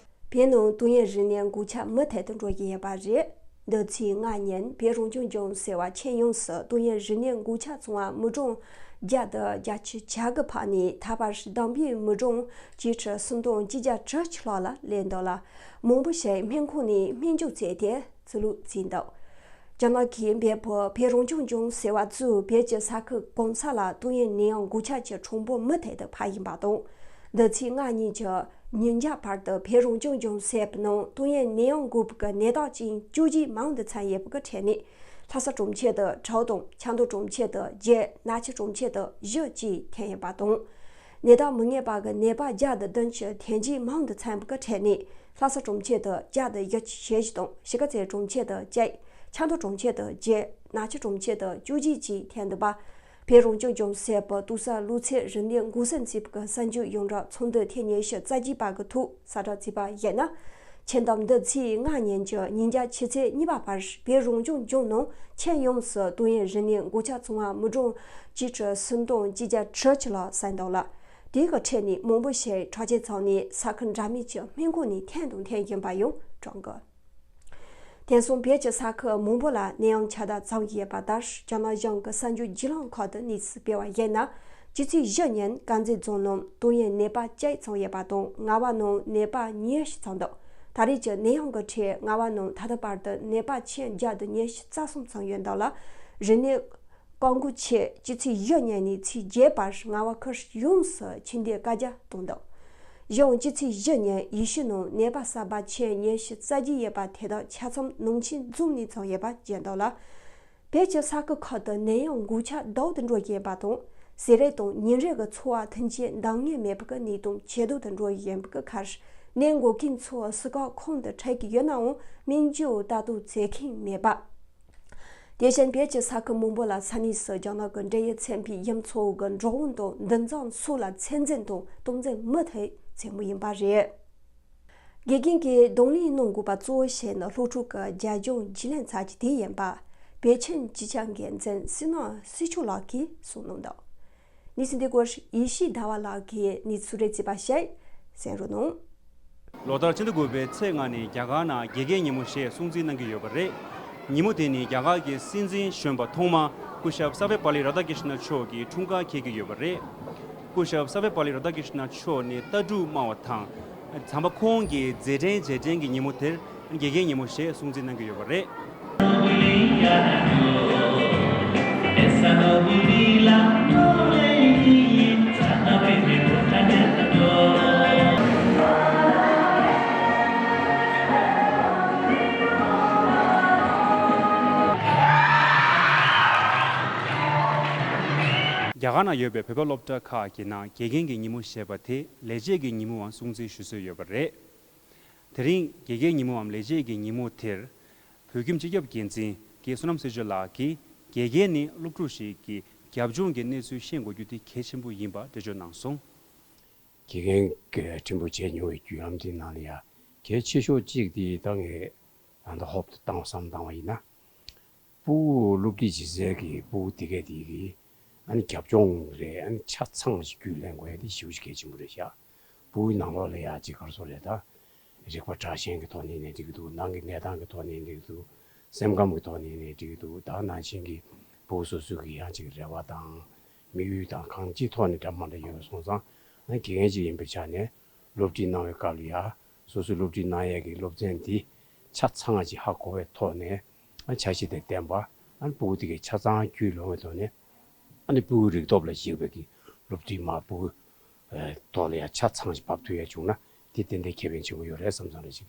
བོད་ནང་ཏང་ཡོན་རིག་གནས་འགོ་ཁྲིད་མུ་མཐུད་དུ་འགྲོ་བཞིན་ཡོད་པ་རེད། འདི་ཚེས་ལྔ་ཉིན་བོད་རང་སྐྱོང་ལྗོངས་ཟེར་བ་ཁྱོན་ཡོངས་སུ་ཏང་ཡོན་རིག་གནས་འགོ་ཁྲིད་ཚོང་བ་མི་གྲངས་བརྒྱ་དང་བརྒྱད་ཅུ་གྱ་དགུ་ཕབ་ནས། ད་བར་བདམས་པའི་མི་གྲངས་བརྒྱད་ཁྲི་སུམ་སྟོང་བརྒྱད་བརྒྱ་དྲུག་ཅུ་ལྷག་ལ་སླེབས་འདུག་ལ། མང་པོ་ཞིག་སྨན་ཁང་ནས་སྨན་བཅོས་བྱས་ཏེ་ཚུར་ལོག་ཕྱིན་འདུག། རྒྱ་ནག་གིས་འབད་འབུ་བོད་རང་སྐྱོང་ལྗོངས་ཟེར་བ་ཚོས་བོད་ཀྱི་ས་ཁུལ་གང་ས་ལ་ཏང་ཡོན་ནད་ཡམས་འགོ་ཁྲིད་ཀྱི་གྲངས་འབོར་མུ་མཐུད་དུ་འཕར་བཞིན་པ་དང་། འདི་ཚེས་ལྔ་ཉིན་གྱི་ཉིན་རྒྱབ་བར་དུ་བོད་རང་སྐྱོང་ལྗོངས་ཟེར་བའི་ནང་ཏང་ཡོན་ནད་ཡམས་འགོས་པའི་ནད་རྟགས་ཅན་བཅུ་གཅིག་མང་དུ་ཚང་ཡོད་པའི་གྲས་ནས། ལྷ་ས་གྲོང་ཁྱེར་དུ་དྲུག་དང་། ཆབ་མདོ་གྲོང་ཁྱེར་དུ་བརྒྱད། རྣམ་ཅན་གྲོང་ཁྱེར་དུ་བཞི་བཅས་ཐོན་ཡོད་པ་དང་། ནད་རྟགས་མི་རྙེད་པ་གི་ནད་པ་བརྒྱ་དང་བདུན་ཅུ་ཐོན་འབྱེད་མང་དུ་ཚང་བའི་གྲས་ནས། ལྷ་ས་གྲོང་ཁྱེར་དུ་བརྒྱ་དང་བཞི་བཅུ་ཞེ་བཞི་དང་། གཞིས་ཀ་རྩེ་གྲོང་ཁྱེར་དུ་བཅས། ཆབ་མདོ་གྲོང་ཁྱེར་དུ་བརྒྱད། རྣམ་ཅན་གྲོང་ཁྱེར་དུ་བཅུ་གཅིག་བཅས་ཐོན་འདུག་པ། བོད་རང་སྐྱོང་ལྗོངས་ཟེར་བའི་ཏོག་གསར་གློ་ཚད་རིམས་ནད་འགོག་སེལ་ཚན་པའི་གསར་འགྱུར་ཡོངས་གྲགས་ཚོགས་འདུ་ཐེངས་ཉི་ཤུ་རྩ་གཅིག་པ་གི་ཐོག་གསལ་བསྒྲགས་བྱས་པར་གཞིགས་ན། ཁྱིམ་བདག་འདི་ཚེས་ལྔ་ཉིན་གྱི་ཉིན་རྒྱབ་ཆུ་ཚོད་གཉིས་པ་བར་བོད་རང་སྐྱོང་ལྗོངས་ནང་ཁྱོན་ཡོངས་སུ་ཏང་ཡོན་རིག་གནས་འགོ་ཁྲིད་ཚོང་བ་མི་གྲངས་བརྒྱད་ཁྲི་སུམ་སྟོང་བརྒྱད་བརྒྱ་དྲུག་ཅུ་ལ་ཟིན་འདུག་ལ། དེའི་གྲས་ནས་མང་པོ་ཞིག་དྲག་སྐྱེད་ཚང་ནས་ས་ཁུལ་འདྲ་མིན་གྱི་སྨན་ཁང་ནས་ཐོན་དང་ཐོན་བཞིན་པ་ཡང་བགྲང་གི། དེང་སང་བོད་ཀྱི་ས་ཁུལ་མང་པོ་ལ་ནད་ཡམས་ཁྱབ་གདལ་བྱུང་ཡོད་པ་ལྟར། རྒྱ་ནག་གཞུང་གི་གསར་འགྱུར་བརྒྱུད་ལམ་ཁག་ཏུ་གནས་ཚུལ་སྤེལ་བར་གཞིགས་ན། སྤྱི་ཚེས་བཞི་ཉིན་དཀར་མཛེས་རྫོང་ནང་ཏོག་དབྱིབས་ནད་པ་གཅིག་བྱུང་ཡོད་པ་དང་། རྔ་བ་ནང་ནད་པ་ཉི་ཤུ་བྱུང་འདུག། ད་རེས་ཀྱི་ནད་ཡམས་ཀྱི་ཁྲོད་རྔ་བ་ནང་ད་ལྟ་བར་དུ་ནད་པ་ཁྱོན་བརྒྱ་དང་ཉི་ཤུ་རྩ་གསུམ་ཚང་ཡོད་འདུག་ལ། རིམས་ནད་བཀག་འགོག་ཆེད་སྤྱི་ཚེས་བཞི་ཉིན་ནས་ཚེས་བརྒྱད་བར་རྔ་བ་ཁུལ་ཡོངས་སུ་ཁྱིམ་སྡོད་བཀའ་རྒྱ་བཏང་འདུག། གཞུང་སྤྱི་ཚེས་བཞི་ཉིན་ཡུལ་ཤུལ་ནང་ནད་པ་གསར་པ་ཁྱོན་ཉི་ཤུ་རྩ་བརྒྱད་ཡོད་པ་དེ་དག་ཆ་ཚང་ནང་ཆེན་རྫོང་ནས་བྱུང་ཡོད་པ་བརྗོད་འདུག་ལ། བོད་ཀྱི་ས་ཁུལ་ཁག་ཏུ་ནད་ཡམས་འགོས་ཁྱབ་ཟླ་བ་དུ་འགྲོ་བཞིན་པ་དང་། ཟས་རིགས་དང་ཉིན་རེའི་འཚོ་བ་མཐུན་རྐྱེན་འདང་ངེས་མེད་པའི་གནས་སྟངས་ཇེ་སྡུག་ཏུ་འགྲོ་བཞིན་པའི་ཁར། ནད་འགོས་མཁན་ཚོ་སུ་ཁག་ཁོངས་སུ་འཁྲིད་ཀྱི་ཡོད་ནའང་སྨན་བཅོས་ལྟ་རྟོག་བྱེད་མཁན་མེད་པ། དེ་བཞིན་བོད་ཀྱི་ས་ཁུལ་མང་པོ་ལ་ས་གནས་སུ་རྒྱ་ནག་གི་འབྲེལ་ཡོད་ཚན་པའི་ཡུལ་ཚོ་གི་འགྲོ་འོང་དང་འདུ་འཛོམས་སོགས་ལ་ཚད་འཛིན་དང་སྟངས་འཛིན་མུ་མཐུད་བྱེད་མུས་ཡིན་པ་རེད། དགེ་རྒན་གྱིས་གདོང་ལེན་གནང་དགོས་པ་གཙོ་བོ་ཞིག་ནི་སློབ་ཕྲུག་གི་རྒྱལ་ལྗོངས་རྒྱུས་ལོན་ཚར་རྒྱུ་དེ་ཡིན་པ། བོད་ཁྱིམ་སྤྱི་ཁྱབ་འགན་འཛིན་བསོད་ནམས་བསོད་ཆོས་ལགས་ཀྱིས་གསུངས་གནང་འདུག། གནས་ཚུལ་འདི་སྐོར་ཡེ་ཤེས་ཟླ་བ་ལགས་ཀྱིས་གནས་ཚུལ་རེ་བརྩིས་པ་ཞིག་གསན་རོགས་གནང་། ལོ་ལྟར་སྤྱི་ཟླ་དགུ་པའི་ཚེས་ལྔ་ནི་རྒྱ་གར་ནང་དགེ་རྒན་ཉིན་མོ་ཞེས་སྲུང་བརྩི་གནང་གི་ཡོད་པ་རེད། ཉིན་མོ་དེ་ནི་རྒྱ་གར་གྱི་སྲིད་འཛིན་གཞོན་པ་ཐོག་མ་སྐུ་ཞབས་སར་བེ་པ་ལི་ར་དྷ་ཀྲིཤ་ན་མཆོག་གི་འཁྲུངས་སྐར་འཁེལ་གྱི་ཡོད་པ་རེད། སྐུ་ཞབས་སར་བེ་པ་ལི་ར་དྷ་ཀྲིཤ་ན་མཆོག་ནི་ལྟ་གྲུབ་སྨྲ་བ་དང་། ཚང་མ་ཁོང་གི་མཛད་འཕྲིན་རྗེས་དྲན་གྱི་ཉིན་མོ་དེར་དགེ་རྒན་ཉིན་མོ་ཞེས་སྲུང་བརྩི་གནང་གི་ཡོད་པ་རེད། རྒྱ་གར་ནང་ཡོད་པའི་བོད་པ་སློབ་གྲྭ་ཁག་གི་ནང་དགེ་རྒན་གྱི་ཉིན་མོ་ཞེས་པ་དེ་ལས་བྱེད་ཀྱི་ཉིན་མོའང་སྲུང་བརྩི་ཞུ་སྲོལ་ཡོད་པ་རེད། དེ་རིང་དགེ་རྒན་ཉིན་མོའམ་ལས་བྱེད་ཀྱི་ཉིན་མོ་དེར། བོད་ཁྱིམ་སྤྱི་ཁྱབ་འགན་འཛིན་དགེ་བསོད་ནམས་བསོད་ཆོས་ལགས་ཀྱིས་དགེ་རྒན་ནི་སློབ་ཕྲུག་ཞིག་གི་ རྒྱབ་ལྗོངས་ཀྱི་གནས་ཚུལ་ཤེས་དགོས་རྒྱུ་དེ་གལ་ཆེན་པོ་ཡིན་པ་འགྲེལ་བརྗོད་གནང་སོང་། དགེ་རྒན་གྱི་ཁྲིམས་དཔོན་བྱས་མྱོང་བའི་བརྒྱུད་ལམ་དེའི་ནང་ལ་ཡང་གལ་ཆེ་ཤོས་གཅིག་དེ་ད་ངས་ད་ལྟ་ཧོབ་ཏེ་བཏང་བསམ་བཏང་བ་ཡིན་ན། ཕྲུ་གུ་སློབ་ཁྲིད་བྱེད་སའི་གི་ཕྲུ་གུ་དེ་གས་དེ་གི་ཨ་ནི་རྒྱབ་ལྗོངས་རེད། ཨ་ནི་ཆ་ཚང་ཞིག་རྒྱུས་ལེན་དགོས་ཡ་དེ་ཞེ་པོ་ཞིག་གལ་ཆེན་པོ་རེད་ཤག་ཕྲུ་གུའི་ནང་ལོགས་ལ་ཡ་ཅིག་ག་རེ་ཟེར་དགོས་རེད། ད་རིག་པ་དྲག་ཞན་གྱི་ཐོག་ནས་ནས་འགྲིག་གི་འདུག་ནང་གི་གནས་སྟངས་ཀྱི་ཐོག་ནས་འགྲིག་གི་འདུག་སེམས་ཁམས་ཀྱི་ཐོག་ནས་ནས་འགྲིག་གི་འདུག་ད་ནང་བཞིན་གྱི་ཕྲུ་གུ་སོ་སོ་གི་ཡང་ཅིག་རེ་བ་དང་དམིགས་ཡུལ་དང་གང་ཅིའི་ཐོག་ནས་འདྲ་མ་འདྲ་ཡོད་པ་སོང་ཙང་། ཨ་ནི་དགེ་རྒན་ཅིག་ཡིན་པའི་ཆ་ནས་སློབ་ཁྲིད་གནང་བའི་སྐབས་ལ་ཡ་སོ་སོའི་སློབ་ཁྲིད་གནང་ཡས་ཀྱི་སློབ་ཚན་འདི་ཆ་ཚང་ཞིག་ཧ་གོ་བའི་ཐོག་ནས། ཨ་ནི་འཆར་གཞི་དང་ལྡན་པ། ཨ་ནི་ཕྲུ་གུ་དེ་གའི་ཆ་ཚང་རྒྱུས་ལོན་པའི་ཐོག་ནས། ཨ་ནི་ཕྲུ་གུའི་རིག་སྟོབས་ལ་གཞིགས་པའི་གི་སློབ་ཁྲིད་མ་ཕྲུ་གུའི་ཐོག་ལ་ཡང་ཆ་ཚང་ཞིག་བབས་ཐུབ་ཡ་བྱུང་ན་དེ་ཏན་ཏན་ཁེ་ཕན་ཆེན་པོ་ཡོད་རེད་བསམ་བསམ་རེ་ཞིག་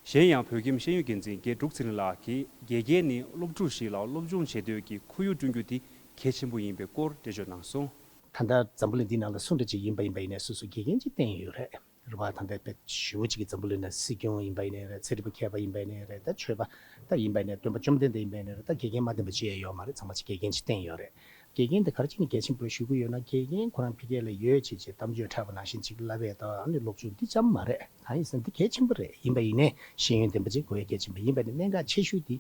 གཞན་ཡང་བོད་ཁྱིམ་ཤེས་ཡོན་འགན་འཛིན་རྒན་འབྲུག་ཚེ་རིང་ལགས་ཀྱིས་དགེ་རྒན་ནི་སློབ་ཕྲུག་ཞིག་ལ་སློབ་སྦྱོང་བྱེད་འདོད་ཀྱི་ཁོར་ཡུག་བསྐྲུན་རྒྱུ་དེ་གལ་ཆེན་པོ་ཡིན་པའི་སྐོར་འགྲེལ་བརྗོད་གནང་སོང་། ད་ལྟ་འཛམ་བུ་གླིང་འདིའི་ནང་ལ་སུ་འདྲ་ཅིག་ཡིན་པ་ཡིན་པ་ཡིན་ནའི་སོ་སོ་དགེ་རྒན་ཅིག་བསྟེན་ཡོད་རེད། རེད་པ། ད་ལྟ་དཔེ་ཞེ་པོ་ཅིག་གི་འཛམ་བུ་གླིང་ནང་སྲིད་སྐྱོང་ཡིན་པ་ཡིན་ནའི་རེད། ཚན་རིག་པ་མཁས་པ་ཡིན་པ་ཡིན་ནའི་རེད། ད་ཆོས་པ་ད་ཡིན་པ་ཡིན་ནའི་སྟོན་པ་བཅོམ་ལྡན་འདས་ཡིན་པ་ཡིན་ནའི་རེད། ད་དགེ་རྒན་མ་བསྟེན་པ་ཅི་ཡང་ཡོད་མ་རེད། ཚང་མ་ཅིག་དགེ་རྒན་ཅིག་བསྟེན་ཡོད་རེད། དགེ་རྒན་དེ་ག་རེ་བྱས་ནས་གལ་ཆེན་པོ་ཞུ་གི་ཡོད་ན། དགེ་རྒན་ཁོ་རང་ཕ་གི་ལ་ཡོད་བྱས་བྱས་གཏམ་བརྗོད་འཁྲབ་པ་ནང་བཞིན་ཅིག་ལབ་པས་ད་ཨ་ནི་སློབ་སྦྱོང་འདི་ཙམ་མ་རེད། གང་ཡིན་ཟེར་ན་འདི་གལ་ཆེན་པོ་རེད། ཡིན་པ་ཡིན་ནའི་ཤེས་ཡོན་ལྡན་པ་ཅིག་དགོས་ཡ་གལ་ཆེན་པོ་ཡིན་པ་ནི་གནད་འགག་ཆེ་ཤོས་འདི་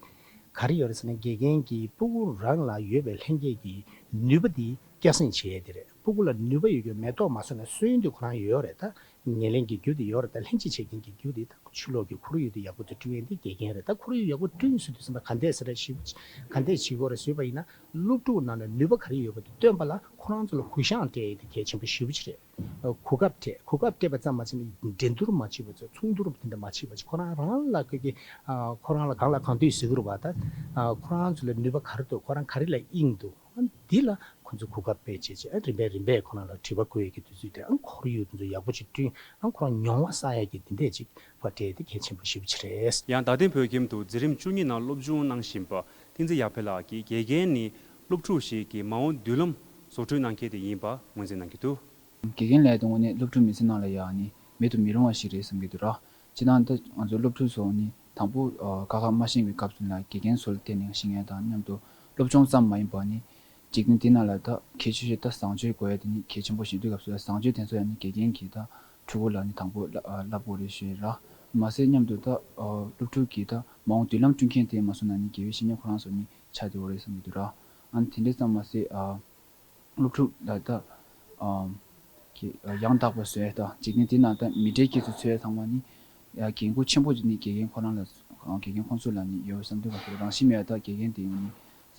ག་རེ་ཡོད་རེད་ཟེར་ན། དགེ་རྒན་གྱིས་ཕྲུ་གུ་རང་ལ་ཡོད་པའི་ལྷན་སྐྱེས་ཀྱི་ནུས་པ་འདི་སྐྱེད་སྲིང་བྱེད་ཡ་དེ་རེད། ཕྲུ་གུ་ལ་ནུས་པ་ཡོད་རྒྱུ་མེ་ཏོག་མ་བཟོ་ན་སོན་དེ་ཁོ་རང་ཡོད་རེད། ད་ཉེར་ལེན་གྱི་རྒྱུ་དེ་ཡོད་རེད། ད་ལྷན་སྐྱེས་བྱེད་མཁན་གྱི་རྒྱུ་དེ་ད་ཕྱི་ལོགས་ཀྱི་ཁོར་ཡུག་དེ་ཡག་པོ་དེ་བསྐྲུན་ཡ་དེ་དགེ་རྒན་རེད། ད་ཁོར་ཡུག་ཡག་པོ་བསྐྲུན་ཟེར་དུས་ཙམ་པ་ག་འདྲས་ཟེར་ར་ཞིབ་ག་འདྲས་བྱེད་དགོས་རེད་ཟེར་བ་ཡིན་ན། སློབ་ཕྲུག་ནང་ལ་ནུས་པ་ག་རེ་ཡོད་པ་དེ་སྟོན་པ་ལ་ཁོ་རང་ཚོ་ལ་གུ་ཡངས་སྤྲད་ཡ་དེ་གལ་ཆེན་པོ་ཞེ་པོ་ཅིག་རེད། གོ་སྐབས་སྤྲད། གོ་སྐབས་སྤྲད་པ་ཙམ་མ་ཟད་ནས་འགྲན་བསྡུར་མ་བྱེད་པ་ཚོ། མཚུངས་བསྡུར་དེ་འདྲ་མ་བྱེད་པ་ཅིག་ཁོ་རང་རང་ལ་གི་གི་ཨ་ཁོ་རང་ལ་གང་ལ་གང་འདོད་ཟེར་གི་རེད་པ། ད་ཨ་ཁོ་རང་ཚོ་ལ་ནུས་པ་ག་རེ་འདུག་ཁོ་རང་ག་རེ་ལ་དབྱིངས་འདུག་ཨ་འདི་ལ་ཁོ་ཚོ་གོ་སྐབས་སྤྲད་བྱས་བྱས། ཨ་རིམ་པས་རིམ་པས་ཁོ་རང་ལ་དྲི་བ་བཀོད་ཡས་ཀྱི་དུས་ཚོད་དེ། ཨ་ཁོར་ཡུག་དེ་ཚོ་ཡག་པོ་ཅིག་བསྐྲུན། ཨ་ཁོ་རང་མྱོང་བ་བསགས་ཡས་ཀྱི་དེ་འདྲས་ཅིག་ཕར་སྤྲད་དེ་གལ་ཆེན་པོ་ཞེ་པོ་ཅིག་རེད། ཡང་རྡ་སྟེང་བོད་ཁྱིམ་དུ་འཛིན་རིམ་བཅུ་གཉིས་ནང་སློབ་སྦྱོང་གནང་བཞིན་པ་བསྟན་འཛིན་ཡར་འཕེལ་ལགས་ཀྱིས་དགེ་རྒན་ནི་སློབ་ཕྲུག་ཞིག་གི་མ་འོངས་མདུན་ལམ་བཟོ་སྐྲུན་གནང་མཁན་དེ་ཡིན་པ་ངོས་འཛིན་གནང་གི་འདུག་དགེ་རྒན་ལས་དང་པོ་ནས་སློབ་ཕྲུག་མི་ཚེ་ནང་ལ་ཡང་ནི་མེད་དུ་མི་རུང་བ་ཞིག་རེད་བསམ་གྱི་འདུག་ར། སྤྱིར་བཏང་ད་ང་ཚོ་སློབ་ཕྲུག་ཚོ་ནི་དང་པོ་ཨ་ཁ་ཁ་མ་ཤེས་པའི་སྐབས་སུ་ལ་དགེ་རྒན་ཚོ་ལ་བརྟེན་ནས་ཤེས་མཁན་དང་མཉམ་དུ་སློབ་སྦྱོང་ཙམ་མ་ཡིན་པར་ནི་འཇིག་རྟེན་འདི་ནང་ལ་ད་གལ་ཆེ་ཤོས་ད་བཟང་སྤྱོད་དགོས་ཡ་དེ་ནི་གལ་ཆེན་པོ་ཞིག་འདུག་སྐབས་སུ་ལ་བཟང་སྤྱོད་དེ་ཚོ་ཡང་ནི་དགེ་རྒན་གྱིས་ད་ཕྲུ་གུ་ལ་ནི་དང་པོ་བསླབ་བསླབ་དགོས་རེད་ཞུ་ཡ་ར། མ་ཟད་མཉམ་དུ་ད་ཨ་སློབ་ཕྲུག་གིས་ད་མ་འོངས་མདུན་ལམ་བསྐྲུན་མཁན་དེ་མ་སོང་ན་ནི་དགེ་བའི་བཤེས་གཉེན་ཁོ་རང་ཚོ་ནི་ཆགས་བསྡད་ཡོད་རེད་བསམ་གྱི་འདུག་ར། ཨ་ནི་དེ་འདྲ་ཙམ་མ་ཟད་ཨ། སློབ་ཕྲུག་ལ་ད་ཨམ་གི་ཡང་དག་པ་བཟོ་ཡ་དང་འཇིག་རྟེན་འདི་ནང་ད་མི་འདྲའི་སྐྱེ་ཚུལ་འཚོལ་ཡ་ཚང་མ་ནི་ཡ་འགན་ཁུར་ཆེན་པོ་ཅིག་ནི་དགེ་རྒན་ཁོ་རང་ལ་དགེ་རྒན་ཁོང་ཚོ་ལ་ནི་ཡོད་བསམ་དུས་ག་ཚོད་རང་བཞིན་མེད་ཡ་ད་དགེ་རྒན་དེ་ནི་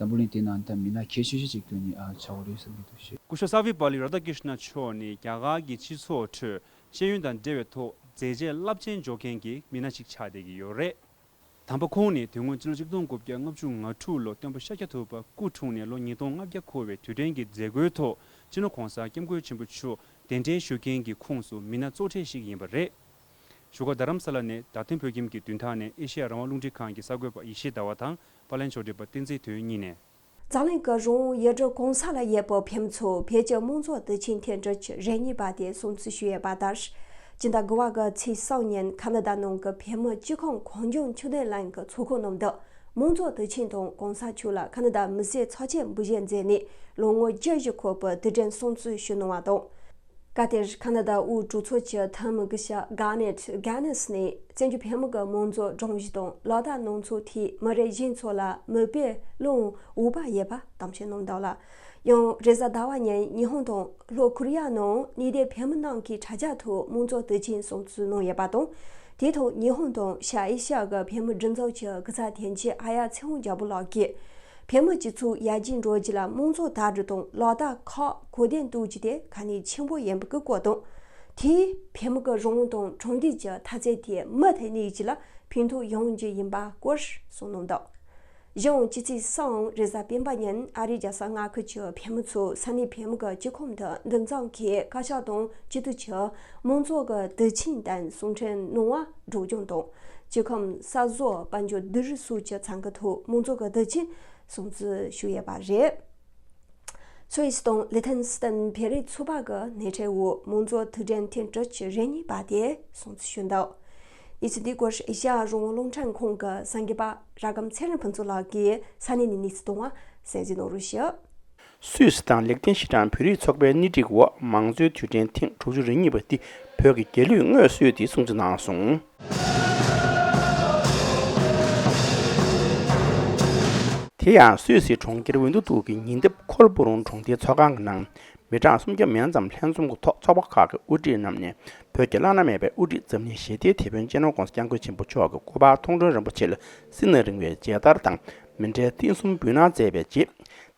འཛམ་བུ་གླིང་འདི་ནང་ད་མི་སྣ་གལ་ཆེ་ཤོས་ཅིག་ཏུ་ནི་ཨ་ཆགས་ཡོད་རེད་བསམ་གྱི་འདུག་ཞེས། སྐུ་ཞབས་སར་ཝེ་པ་ལི་རཱ་དྷ་ཀྲིཤ་ན་མཆོག་ནི་རྒྱ་གར་གྱི་སྤྱི་ཚོགས་ཁྲོད་ཤེས་ཡོན་དང་འབྲེལ་བའི་ཐོག་མཛད་རྗེས་རླབས་ཆེན་འཇོག་མཁན་གྱི་མི་སྣ་ཞིག་ཆགས་བསྡད་ཀྱི་ཡོད་རེད། དམ་པ་ཁོང་ནི་དོན་དངོས་སྤྱི་ལོ་ཆིག་སྟོང་དགུ་བརྒྱ་ལྔ་བཅུ་ང་དྲུག་ལོ་སྟོན་པ་ཤཱཀྱ་ཐུབ་པ་སྐུ་འཁྲུངས་ནས་ལོ་ཉིས་སྟོང་ལྔ་བརྒྱ་འཁོར་བའི་དུས་དྲན་གྱི་མཛད་སྒོའི་ཐོག་སྤྱི་ནོར་༸གོང་ས་༸སྐྱབས་མགོན་ཆེན་པོ་མཆོག་གདན་འདྲེན་ཞུ་མཁན་གྱི་ཁོངས་སུ་མི་སྣ་གཙོ་གྲས་ཤིག་ཡིན་པ་རེད། བཞུགས་སྒར་རྡ་རམ་ས་ལ་ནས་རྡ་སྟེང་བོད་ཁྱིམ་གྱི་མདུན་ཐང་ནས་ཨེ་ཤེ་ཡ་རང་དབང་རླུང་འཕྲིན་ཁང་གི་གསར་འགོད་པ་ཡེ་ཤེས་ཟླ་བ་དང་པར་ལེན་ཕྱོགས་སྒྲིག་པ་བསྟན་འཛིན་དོན་གཉིས་ནས། འཛམ་གླིང་གི་རང་དབང་ཡུལ་གྲུ་༸གོང་ས་ལ་ཡོད་པའི་བོད་མི་ཚོ་བོད་ཀྱི་དམངས་གཙོ་དུས་ཆེན་ཐེངས་དྲུག་ཅུ་རེ་གཉིས་པ་དེ་སྲུང་བརྩི་ཞུ་ཡོད་པ་ལྟར། སྤྱི་ཟླ་དགུ་པ་གི་ཚེས་གསུམ་ཉིན་ཁ་ན་ཌ་ནང་གི་བོད་མི་སྤྱི་ཁོངས་གངས་ལྗོངས་ཆོས་ལྡན་གླིང་གི་ཚོགས་ཁང་ནང་དུ་དམངས་གཙོ་དུས་ཆེན་དང་༸གོང་ས་མཆོག་ལ་ཁ་ན་ཌ་མི་སེར་ཚོགས་ཆེན་འབུལ་བཞེས་མཛད་ནས་ལོ་ངོ་བཅུ་བཞི་འཁོར་བའི་དུས་དྲན་སྲུང་བརྩི་ཞུས་གནང་བ་དང་། སྐབས་དེར་ཁ་ན་ཌ་དབུས་གྲོས་ཚོགས་ཀྱི་འཐུས་མི་སྐུ་ཞབས་གྷ་ནེད་གྷ་ནེས་ནས་བཙན་བྱོལ་བོད་མི་གི་དམངས་གཙོ་སྒྲོམ་གཞི་དང་ལག་བསྟར་གནང་ཕྱོགས་ཐད་མི་རབས་གཞོན་ཚོ་ལ་མིག་དཔེ་ལོན་འོས་པ་ཡོད་པ་གཏམ་བཤད་གནང་འདུག་ལ། ཡང་རེས་གཟའ་ཟླ་བ་ཉིན་ཉི་ཧོང་དང་ལྷོ་ཁོ་རི་ཡ་ནང་གནས་སྡོད་བོད་མི་རྣམས་ཀྱིས་དྲ་རྒྱ་ཐོག་དམངས་གཙོ་དུས་ཆེན་སྲུང་བརྩི་གནང་ཡོད་པ་དང་། དེ་དང་ཉི་ཧོང་དང་ཤར་ཨེ་ཤི་ཡ་གི་བོད་མི་སྒྲིག་འཛུགས་ཀྱི་སྐུ་ཚབ་དོན་གཅོད་ཨ་ཡ་ཚེ་དབང་རྒྱལ་པོ་ལགས་ཀྱིས། བོད་མི་སྤྱི་ཚོགས་ཡར་རྒྱས་འགྲོ་རྒྱུ་ལ་དམངས་གཙོ་དར་སྒྲིལ་དང་ལག་བསྟར་ཁག་གོ་བདེ་གཏོང་རྒྱུ་དེ་གལ་གནད་ཆེན་པོ་ཡིན་པའི་སྐོར་དང་། དེས་བོད་མི་གི་རང་དབང་དང་དྲང་བདེན་གྱི་འཐབ་རྩོད་དེ་མུ་མཐུད་གནས་རྒྱུ་ལ་ཕན་ཐོགས་ཡོང་རྒྱུ་ཡིན་པའི་སྐོར་གསུངས་གནང་འདུག་གཞན་ཡང་སྤྱི་ཚེས་གསུམ་རེས་གཟའ་སྤེན་པ་ཉིན་ཨ་རིའི་རྒྱལ་ས་མངའ་ཁུལ་གྱི་བོད་མི་ཚོས་ས་གནས་བོད་མི་གི་སྤྱི་ཁོངས་དུ་འདུ་འཛོམས་ཀྱིས་བཀའ་ཤག་དང་སྤྱི་འཐུས་ཀྱི་དམངས་གཙོ་གི་དུས་ཆེན་དང་གསུང་འཕྲིན་གནང་བ་སྒྲོག་སྦྱང་དང་། སྤྱི་ཁྱབ་གསར་བཟོ་དཔལ་འབྱོར་བསྡུ་རུབ་སོགས་ཀྱི་ཚན་ཁག་ཐོག་དམངས་གཙོ་གི་དུས་ཆེན་སྲུང་བརྩི་ཞུས་ཡོད་པ་རེད། སུད་སི་དང་ལི་ཐན་སི་ཐན་བོད་རིགས་ཚོགས་པ་གི་སྣེ་ཁྲིད་འོག་དམངས་གཙོ་དུས་དྲན་ཐེངས་དྲུག་ཅུ་རེ་གཉིས་པ་དེ་སྲུང་བརྩི་ཞུས་འདུག་གནས་ཚུལ་འདིའི་སྐོར་ཨེ་ཤ་ཡ་རང་དབང་རླུང་འཕྲིན་ཁང་གི་གསར་འགོད་པ་ར་སྒམ་ཚེ་རིང་ཕུན་ཚོགས་ལགས་ཀྱིས་ས་གནས་ནས་གནས་ཚུལ་བཏང་བ་གསན་གཟིགས་གནང་རོགས་ཞུ། སུད་སི་དང་ལིག་ཏེན་ཤི་ཏན་བོད་རིགས་ཚོགས་པའི་སྣེ་ཁྲིད་འོག་མང་གཙོའི་དུས་དྲན་ཐེངས་དྲུག་ཅུ་རེ་གཉིས་པ་འདི་བོད་ཀྱི་རྒྱལ་གླུས་དངོས་གསོལ་ཏེ་སྲུང་བརྩི་གནང་སོང་། དེ་ཡང་སུད་སི་གྲོང་ཁྱེར་ཝིན་ཏུ་ཏུག་གི་ཉེ་འདབས་ཁོལ་པུ་རུང་གྲོང་སྡེའི་ཚོགས་ཁང་གི་ནང་། མི་གྲངས་སུམ་བརྒྱ་མན་ཙམ་ལྷན་འཛོམས་ཀྱི་ཐོག་ཚོགས་པ་ཁག་གི་དབུ་ཁྲིད་རྣམས་ནས་བོད་ཀྱི་བླ་ན་མེད་པའི་དབུ་ཁྲིད་འཛམ་གླིང་ཞི་བདེའི་དེད་དཔོན་སྤྱི་ནོར་༧གོང་ས་༧སྐྱབས་མགོན་ཆེན་པོ་མཆོག་གི་སྐུ་པར་མཐོང་གྲོལ་རིན་པོ་ཆེ་ལ་སྲིད་ན་རིང་བའི་མཇལ་དར་དང་མཎྜལ་རྟེན་གསུམ་འབུལ་གནང་མཛད་པའི་རྗེས།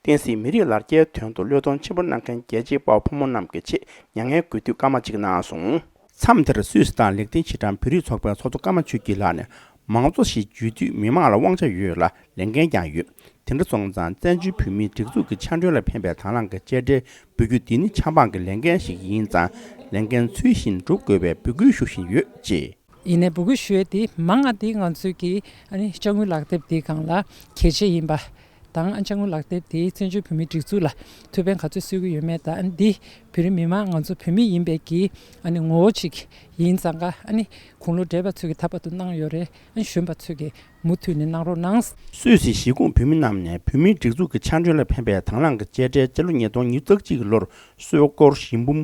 བསྟན་སྲིད་མི་རིགས་ལ་རྒྱའི་དོན་དུ་བློས་གཏོང་ཆེན་པོ་གནང་མཁན་རྒྱལ་གཅེས་དཔའ་བོ་ཕོ་མོ་རྣམས་ཀྱི་ཆེད་མྱ་ངན་གུས་འདུད་སྐར་མ་གཅིག་གནང་སོང་། མཚམས་དེར་སུད་སི་དང་ལིག་ཏེན་ཤི་ཏན་བོད་རིགས་ཚོགས་པའི་ཚོགས་གཙོ་ཀརྨ་ཆོས་སྐྱིད་ལགས་ནས། མང་གཙོ་ཞེས་བརྗོད་དུས་མི་མང་ལ་དབང་ཆ་ཡོད་ལ་ལས་འགན་ཀྱང་ཡོད། དེ་འདྲ་སོང་ཙང་བཙན་བྱོལ་བོད་མིའི་སྒྲིག་འཛུགས་ཀྱི་ཕྱག་མགྲོན་ལ་ཕན་པའི་དང་བླངས་ཀྱི་དཔྱ་ཁྲལ་འབུལ་རྒྱུ་འདི་ནི་ཆབ་འབངས་ཀྱི་ལས་འགན་ཞིག་ཡིན་ཙང་ལས་འགན་ཚུལ་བཞིན་སྒྲུབ་དགོས་པའི་འབོད་སྐུལ་ཞུ་བཞིན་ཡོད་ཅེས། ཡིན་ནའི་འབོད་སྐུལ་ཞུ་ཡས་དེ་མང་ང་དེ་ང་ཚོའི་གི་ཨ་ནི་དཔྱ་དངུལ་ལག་དེབ་དེའི་སྒང་ལ་གལ་ཆེ་ཡིན་པ་དང་། ཨ་དཔྱ་དངུལ་ལག་དེབ་དེ་བཙན་བྱོལ་བོད་མིའི་སྒྲིག་འཛུགས་ལ་ཐུགས་ཕན་ག་ཚོད་གསོས་ཀྱི་ཡོད་མེད་དང་། ཨ་ནི་འདི་བོད་རིགས་མི་མང་ང་ཚོ་བོད་མི་ཡིན་པའི་གི་ཨ་ནི་ངོ་བོ་ཅིག་ཡིན་ཙང་ཀ། ཨ་ནི་དགུང་ལོ་བགྲེས་པ་ཚོས་ཀྱི་ད་བར་དུ་གནང་ཡོད་རེད། ཨ་ནི་གཞོན་པ་ཚོས་ཀྱི་མུ་མཐུད་ནས་གནང་རོགས་གནང་། སུད་སི་གཞིས་ཁོངས་བོད་མི་རྣམས་ནས་བོད་མིའི་སྒྲིག་འཛུགས་ཀྱི་ཕྱག་མགྲོན་ལ་ཕན་པའི་དང་བླངས་ཀྱི་དཔྱ་ཁྲལ་སྤྱི་ལོ་ཉིས་སྟོང་ཉི་ཤུ་རྩ་གཅིག་གི་ལོར་སོལ་སྐོར་བཞི་འབུམ་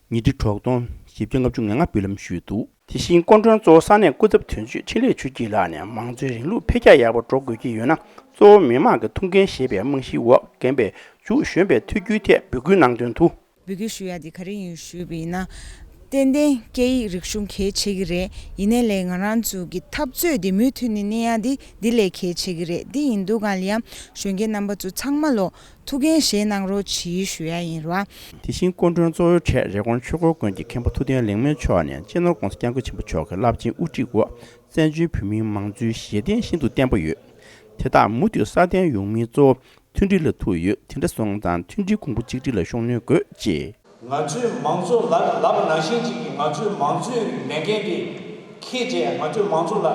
ཉིས་ཁྲི་དྲུག་སྟོང་བཞི་བརྒྱ་ལྔ་བཅུ་ང་ལྔ་འབུལ་ལམ་ཞུས་འདུག་དེ་བཞིན་སྐུ་མགྲོན་གཙོ་བོ་ས་གནས་སྐུ་ཚབ་དོན་གཅོད་འཕྲིན་ལས་ཆོས་སྐྱིད་ལགས་ནས་མང་གཙོའི་རིང་ལུགས་འཕེལ་རྒྱས་ཡག་པོ་འགྲོ་དགོས་ཀྱི་ཡོད་ན། གཙོ་བོ་མི་མང་གི་ཐུགས་འགན་བཞེས་པའི་རྨང་གཞིའི་འོག་རྒན་པས་མཇུག་གཞོན་པའི་ཐུགས་རྒྱུད་ཐད་འབོད་སྐུལ་གནང་དོན་དུ། འབོད་སྐུལ་ཞུ་ཡ་དེ་ག་རེ་ཡིན་ཞུས་པ་ཡིན་ན། ཏན་ཏན་སྐད་ཡིག་རིག་གཞུང་གལ་ཆེ་གི་རེད། ཡིན་ནའི་ལས་ང་རང་ཚོ་གི་འཐབ་རྩོད་དེ་མུ་མཐུད་ནས་གནས་ཡ་དེ་འདི་ལས་གལ་ཆེ་གི་རེད། འདི་ཡིན་དུས་གང་ལ་ཡང་གཞོན་སྐྱེས་རྣམ་པ་ཚོ་ཚང་མ་ལོ་ཐུགས་འགན་བཞེས་གནང་རོགས་གྱིས་ཞུ་ཡ་ཡིན་ར། དེ་བཞིན་སྐུ་མགྲོན་གཙོ་བོའི་གྲས་རེབ་གོང་ཆོས་འཁོར་དགོན་གྱི་མཁན་པོ་ཐུབ་བསྟན་ལེགས་སྨོན་མཆོག་ནས་སྤྱི་ནོར་༧གོང་ས་༧སྐྱབས་མགོན་ཆེན་པོ་མཆོག་གི་རླབས་ཆེན་དབུ་ཁྲིད་འོག་བཙན་བྱོལ་བོད་མིའི་མང་གཙོའི་གཞི་རྟེན་ཤིན་ཏུ་བརྟན་པོ་ཡོད། དེ་དག་མུ་མཐུད་སྲ་བརྟན་ཡོང་མིན་གཙོ་བོ་མཐུན་སྒྲིལ་ལ་ཐུག་ཡོད། དེ་འདྲ་སོང་ཙང་མཐུན་སྒྲིལ་གོང་བུ་གཅིག་སྒྲིལ་ལ་ཤུགས་སྣོན་དགོས་ཅེས། ང་ཚོའི་མང་གཙོ་ལབ་ལབ་པ་ནང་བཞིན་ཅིག་གིས་ང་ཚོའི་མང་གཙོའི་ལས་འགན་དེ་འཁྱེར་བྱས། ང་ཚོའི་མང་གཙོ་ལ་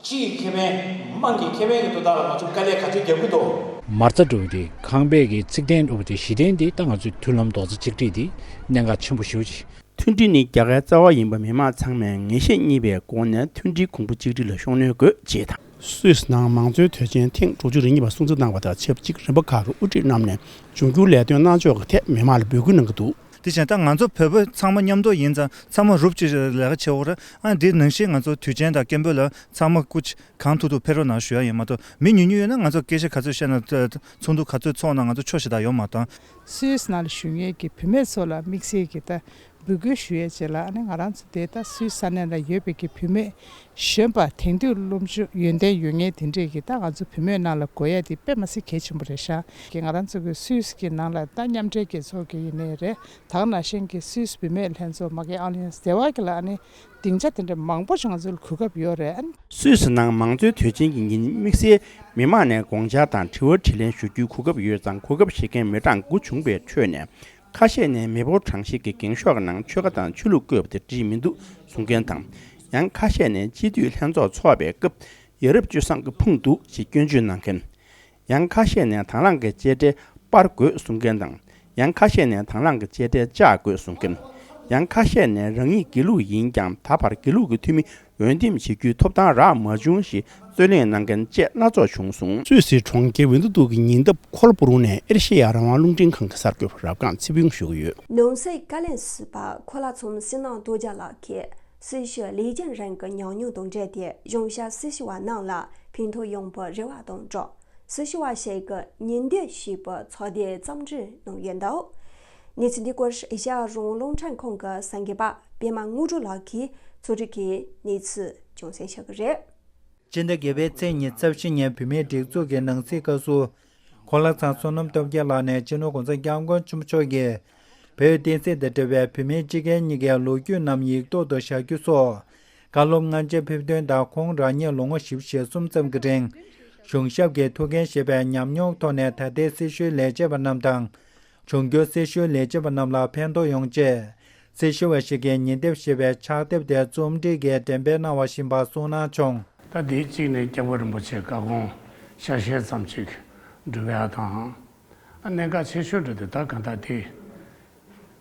སྤྱིའི་ཁེ་ཕན། དམངས་ཀྱི་ཁེ་ཕན་གྱི་དོན་དག་ལ་ང་ཚོ་དཀའ་ལས་ག་ཚོད་རྒྱག་གི་འདུག་མ་རྩ་འདྲ་བོ་དེ། ཁང་པའི་གི་ཚིག་རྟེན་འདྲ་བོ་དེ། གཞི་རྟེན་དེ་ད་ང་ཚོའི་མཐུན་ལམ་རྡོག་རྩ་གཅིག་སྒྲིལ་དེ་གནད་འགག་ཆེན་པོ་ཞེ་པོ་ཅིག་མཐུན་སྒྲིལ་ནི་རྒྱལ་ཁའི་རྩ་བ་ཡིན་པ་མི་མང་ཚང་མས་ངེས་ཤེས་རྙེད་པའི་སྒོ་ནས་མཐུན་སྒྲིལ་གོང་བུ་གཅིག་སྒྲིལ་ལ་ཤུགས་སྣོན་དགོས་ཅེས་དང་། སུད་སི་ནང་མང་གཙོའི་དུས་ཆེན་ཐེངས་དྲུག་ཅུ་རེ་གཉིས་པ་སྲུང་བརྩི་གནང་བ་དང་ཆབས་ཅིག་རིམ་པ་ཁག་གི་དབུ་ཁྲིད་རྣམས་ནས་འབྱུང་འགྱུར་ལས་དོན་གནང་ཕྱོགས་ཀྱི་ཐད་མི་མང་ལ་འབོད་སྐུལ་གནང་གི་འདུག་དེ་བཞིན་ད་ང་ཚོ་བོད་པ་ཚང་མ་མཉམ་དུ་ཡིན་ཙང་ཚང་མ་རུབ་ཅིག་ལས་ཀ་བྱེད་འོ་ར། ཨ་འདི་ནང་བཞིན་ང་ཚོ་དུས་ཆེན་དང་སྐད་འབོད་ལ་ཚང་མ་སྐུ་གང་ཐུབ་ཐུབ་ཕེབས་རོགས་གནང་ཞུ་ཡ་ཡིན་མ་གཏོགས། མི་ཉུང་ཉུང་ཡོད་ན་ང་ཚོ་སྐད་ཆ་ག་ཚོད་བཤད་ན། ཚོགས་འདུ་ག་ཚོད་ཚོགས་ན་ང་ཚོ་ཆོག་ཤེས་ད་ཡོང་མ་གཏོགས། སུད་སི་ནང་ལ་བཞུགས་མཁན་གྱི་བུད་མེད་ཚོ་ལ་དམིགས་བསལ་གྱི་ད་འབོད་སྐུལ་ཞུ་ཡས་བྱས་ལ། ཨ་ནི་ང་རང་ཚོ་དེ་ད་སུད་སི་ས་གནས་ལ་ཡོད་པའི་གི་བུད་མེད་གཞོན་པ་དེང་དུས་རླུང་ཆུ་ཡོན་ཏན་ཡོད་མཁན་དེ་འདྲས་ཀྱི་ད་ང་ཚོ་བུད་མེད་ནང་ལ་དགོས་ཡས་དེ་དཔེ་མ་སྲིད་གལ་ཆེན་པོ་རེད་ཤག་གི་ང་རང་ཚོ་གི་སུད་སི་གི་ནང་ལ་ད་མཉམ་འབྲེལ་རྒྱལ་ཚོགས་ཀྱི་ཡིན་ནའི་རེད། ད་ག་ནང་བཞིན་གྱི་སུད་སི་བུད་མེད་ལྷན་ཚོགས། མ་གི་ཨ་ལི་ཡན་སི། དེ་བ་གི་ལ་ཨ་ནི་སྡིངས་ཆ་དེ་འདྲ་མང་པོ་ཞིག་ང་ཚོ་ལ་གོ་སྐབས་ཡོད་རེད། ཨ་ནི། སུད་སི་ནང་མང་གཙོའི་དུས་ཆེན་གྱི་ཉིན་དམིགས་བསལ་མི་མང་ནས་དགོངས་འཆར་དང་དྲི་བ་དྲིས་ལན་ཞུ་རྒྱུའི་གོ་སྐབས་ཡོད་ཙང་། གོ་སྐབས་བཞེས་མཁན་མི་གྲངས་དགུ་བྱུང་བའི་ཁྲོད་ནས། ཁ་ཤས་ནས་མི་འབོར་གྲངས་བཤེར་གྱི་འགེངས་ཤོག་གི་ནང་ཆོལ་ཁ་དང་ཆོས་ལུགས་བཀོད་པ་དེ་འགྲིག་མི་འདུག་གསུང་མཁན་དང་། ཡང་ཁ་ཤས་ནས་སྤྱི་འཐུས་ལྷན་ཚོགས་འཚོགས་པའི་སྐབས་ཡ་རབས་སྤྱོད་བཟང་གི་ཕུང་འདུག་ཅེས་སྐྱོན་བརྗོད་གནང་མཁན། ཡང་ཁ་ཤས་ནས་དང་བླངས་ཀྱི་དཔྱ་ཁྲལ་སྤར་དགོས་གསུང་མཁན་དང་། ཡང་ཁ་ཤས་ནས་དང་བླངས་ཀྱི་དཔྱ་ཁྲལ་བཅག་དགོས་གསུང་མཁན། ཡང་ཁ་ཤས་ནས་རང་ཉིད་དགེ་ལུགས་ཡིན་ཀྱང་ད་བར་དགེ་ལུགས་ཀྱི་འཐུས་མི་འོས་འདེམས་བྱེད་རྒྱུའི་ཐོབ་ཐང་རག་མ་བྱུང་ཞེས་རྩོད་གླེང་གནང་མཁན་བཅས་སྣ་ཚོགས་བྱུང་སོང་། སུད་སིའི་གྲོང་ཁྱེར་ཝིན་ཏུ་ཏུག་གི་ཉེ་འདབས་ཁོལ་པུ་རུང་ནས་ཨེ་ཤེ་ཡ་རང་དབང་རླུང་འཕྲིན་ཁང་གི་གསར་འགོད་པ་རབ་སྒང་ཚེ་ཕུན་ཞུ་གི་ཡོད། ནང་སྲིད་བཀའ་བློན་ཟུར་པ་གོ་ལ་ཚོམ་སི་ནང་རྡོ་རྒྱ་ལགས་ཀྱིས་སྲི་ཞུ་ལས་བྱེད་རང་གི་ཉམས་མྱོང་དང་འབྲེལ་ཏེ་གཞུང་ཞབས་སྲི་ཞུ་བ་རྣམས་ལ་ཕན་ཐོགས་ཡོང་བའི་རེ་བ་དང་སྦྲགས། སྲི་ཞུ་བ་ཞིག་གི་ཉིན་དུས་ཞེས་པའི་ཚོགས་འདུའི་རྩོམ་སྒྲིག་གནང་ཡོད་འདུག་གནས་ཚུལ་འདི་སྐོར་ཨེ་ཤ་ཡ་རང་དབང་རླུང་འཕྲིན་ཁང་གི་གསར་འགོད་པ་པད་མ་དངོས་གྲུབ་ལགས་ཀྱིས་ཚོགས་སྒྲིག་གིས་གནས་ཚུལ་རྒྱང་སྲིང་བྱེད་ཀྱི་རེད། སྤྱི་ཟླ་བརྒྱད་པའི་ཚེས་ཉི་ཤུ་རྩ་བཞི་ཉིན་བུད་མེད་སྒྲིག་འཛུགས་ཀྱི་ནང་སྲིད་བཀའ་ཟུར་གོ་ལ་ཚང་བསོད་ནམས་སྟོབས་རྒྱལ་ལགས་ནས་སྤྱི་ནོར་༧གོང་ས་༧སྐྱབས་མགོན་ཆེན་པོ་མཆོག་གིས་བོད་བསྟན་སྲིད་དང་འབྲེལ་བའི་བུད་མེད་སྤྱི་སྒེར་གཉིས་ཀའི་ལོ་རྒྱུས་རྣམས་ཡིག་ཐོག་ཏུ་བཞག་རྒྱུ་སོགས་བཀའ་སློབ་སྔ་རྗེས་ཕེབས་ཐོན་དང་། ཁོང་རང་ཉིད་ལོ་ངོ་བཞི་བཅུ་ཞེ་གསུམ་ཙམ་གྱི་རིང་གཞུང་ཞབས་ཀྱི་ཐུགས་འགན་བཞེས་པའི་ཉམས་མྱོང་ཐོག་ནས་ད་ལྟའི་སྲི་ཞུའི་ལས་བྱེད་པ་རྣམས་དང་། འབྱུང་འགྱུར་སྲི་ཞུའི་ལས་བྱེད་པ་རྣམས་ལ་ཕན་ཐོགས་ཡོང་ཆེད། སྲི་ཞུ་བ་ཞིག་གིས་ཉིན་དེབ་ཞེས་པའི་ཕྱག་དེབ་དེ་རྩོམ་སྒྲིག་གིས་འགྲེམས་སྤེལ་གནང་བ་བཞིན་པ་གསུང་གནང་བྱུང་། ད་དེའི་གཅིག་ནི་སྐྱབས་མགོན་རིན་པོ་ཆེའི་བཀའ་དགོངས་ཤར་བཤད་ཙམ་ཅིག་འབྲི་བ་དང་། ཨ་གནད་འགག་ཆེ་ཤོས་འདྲ་དེ་ད་གང་ལྟར་དེ་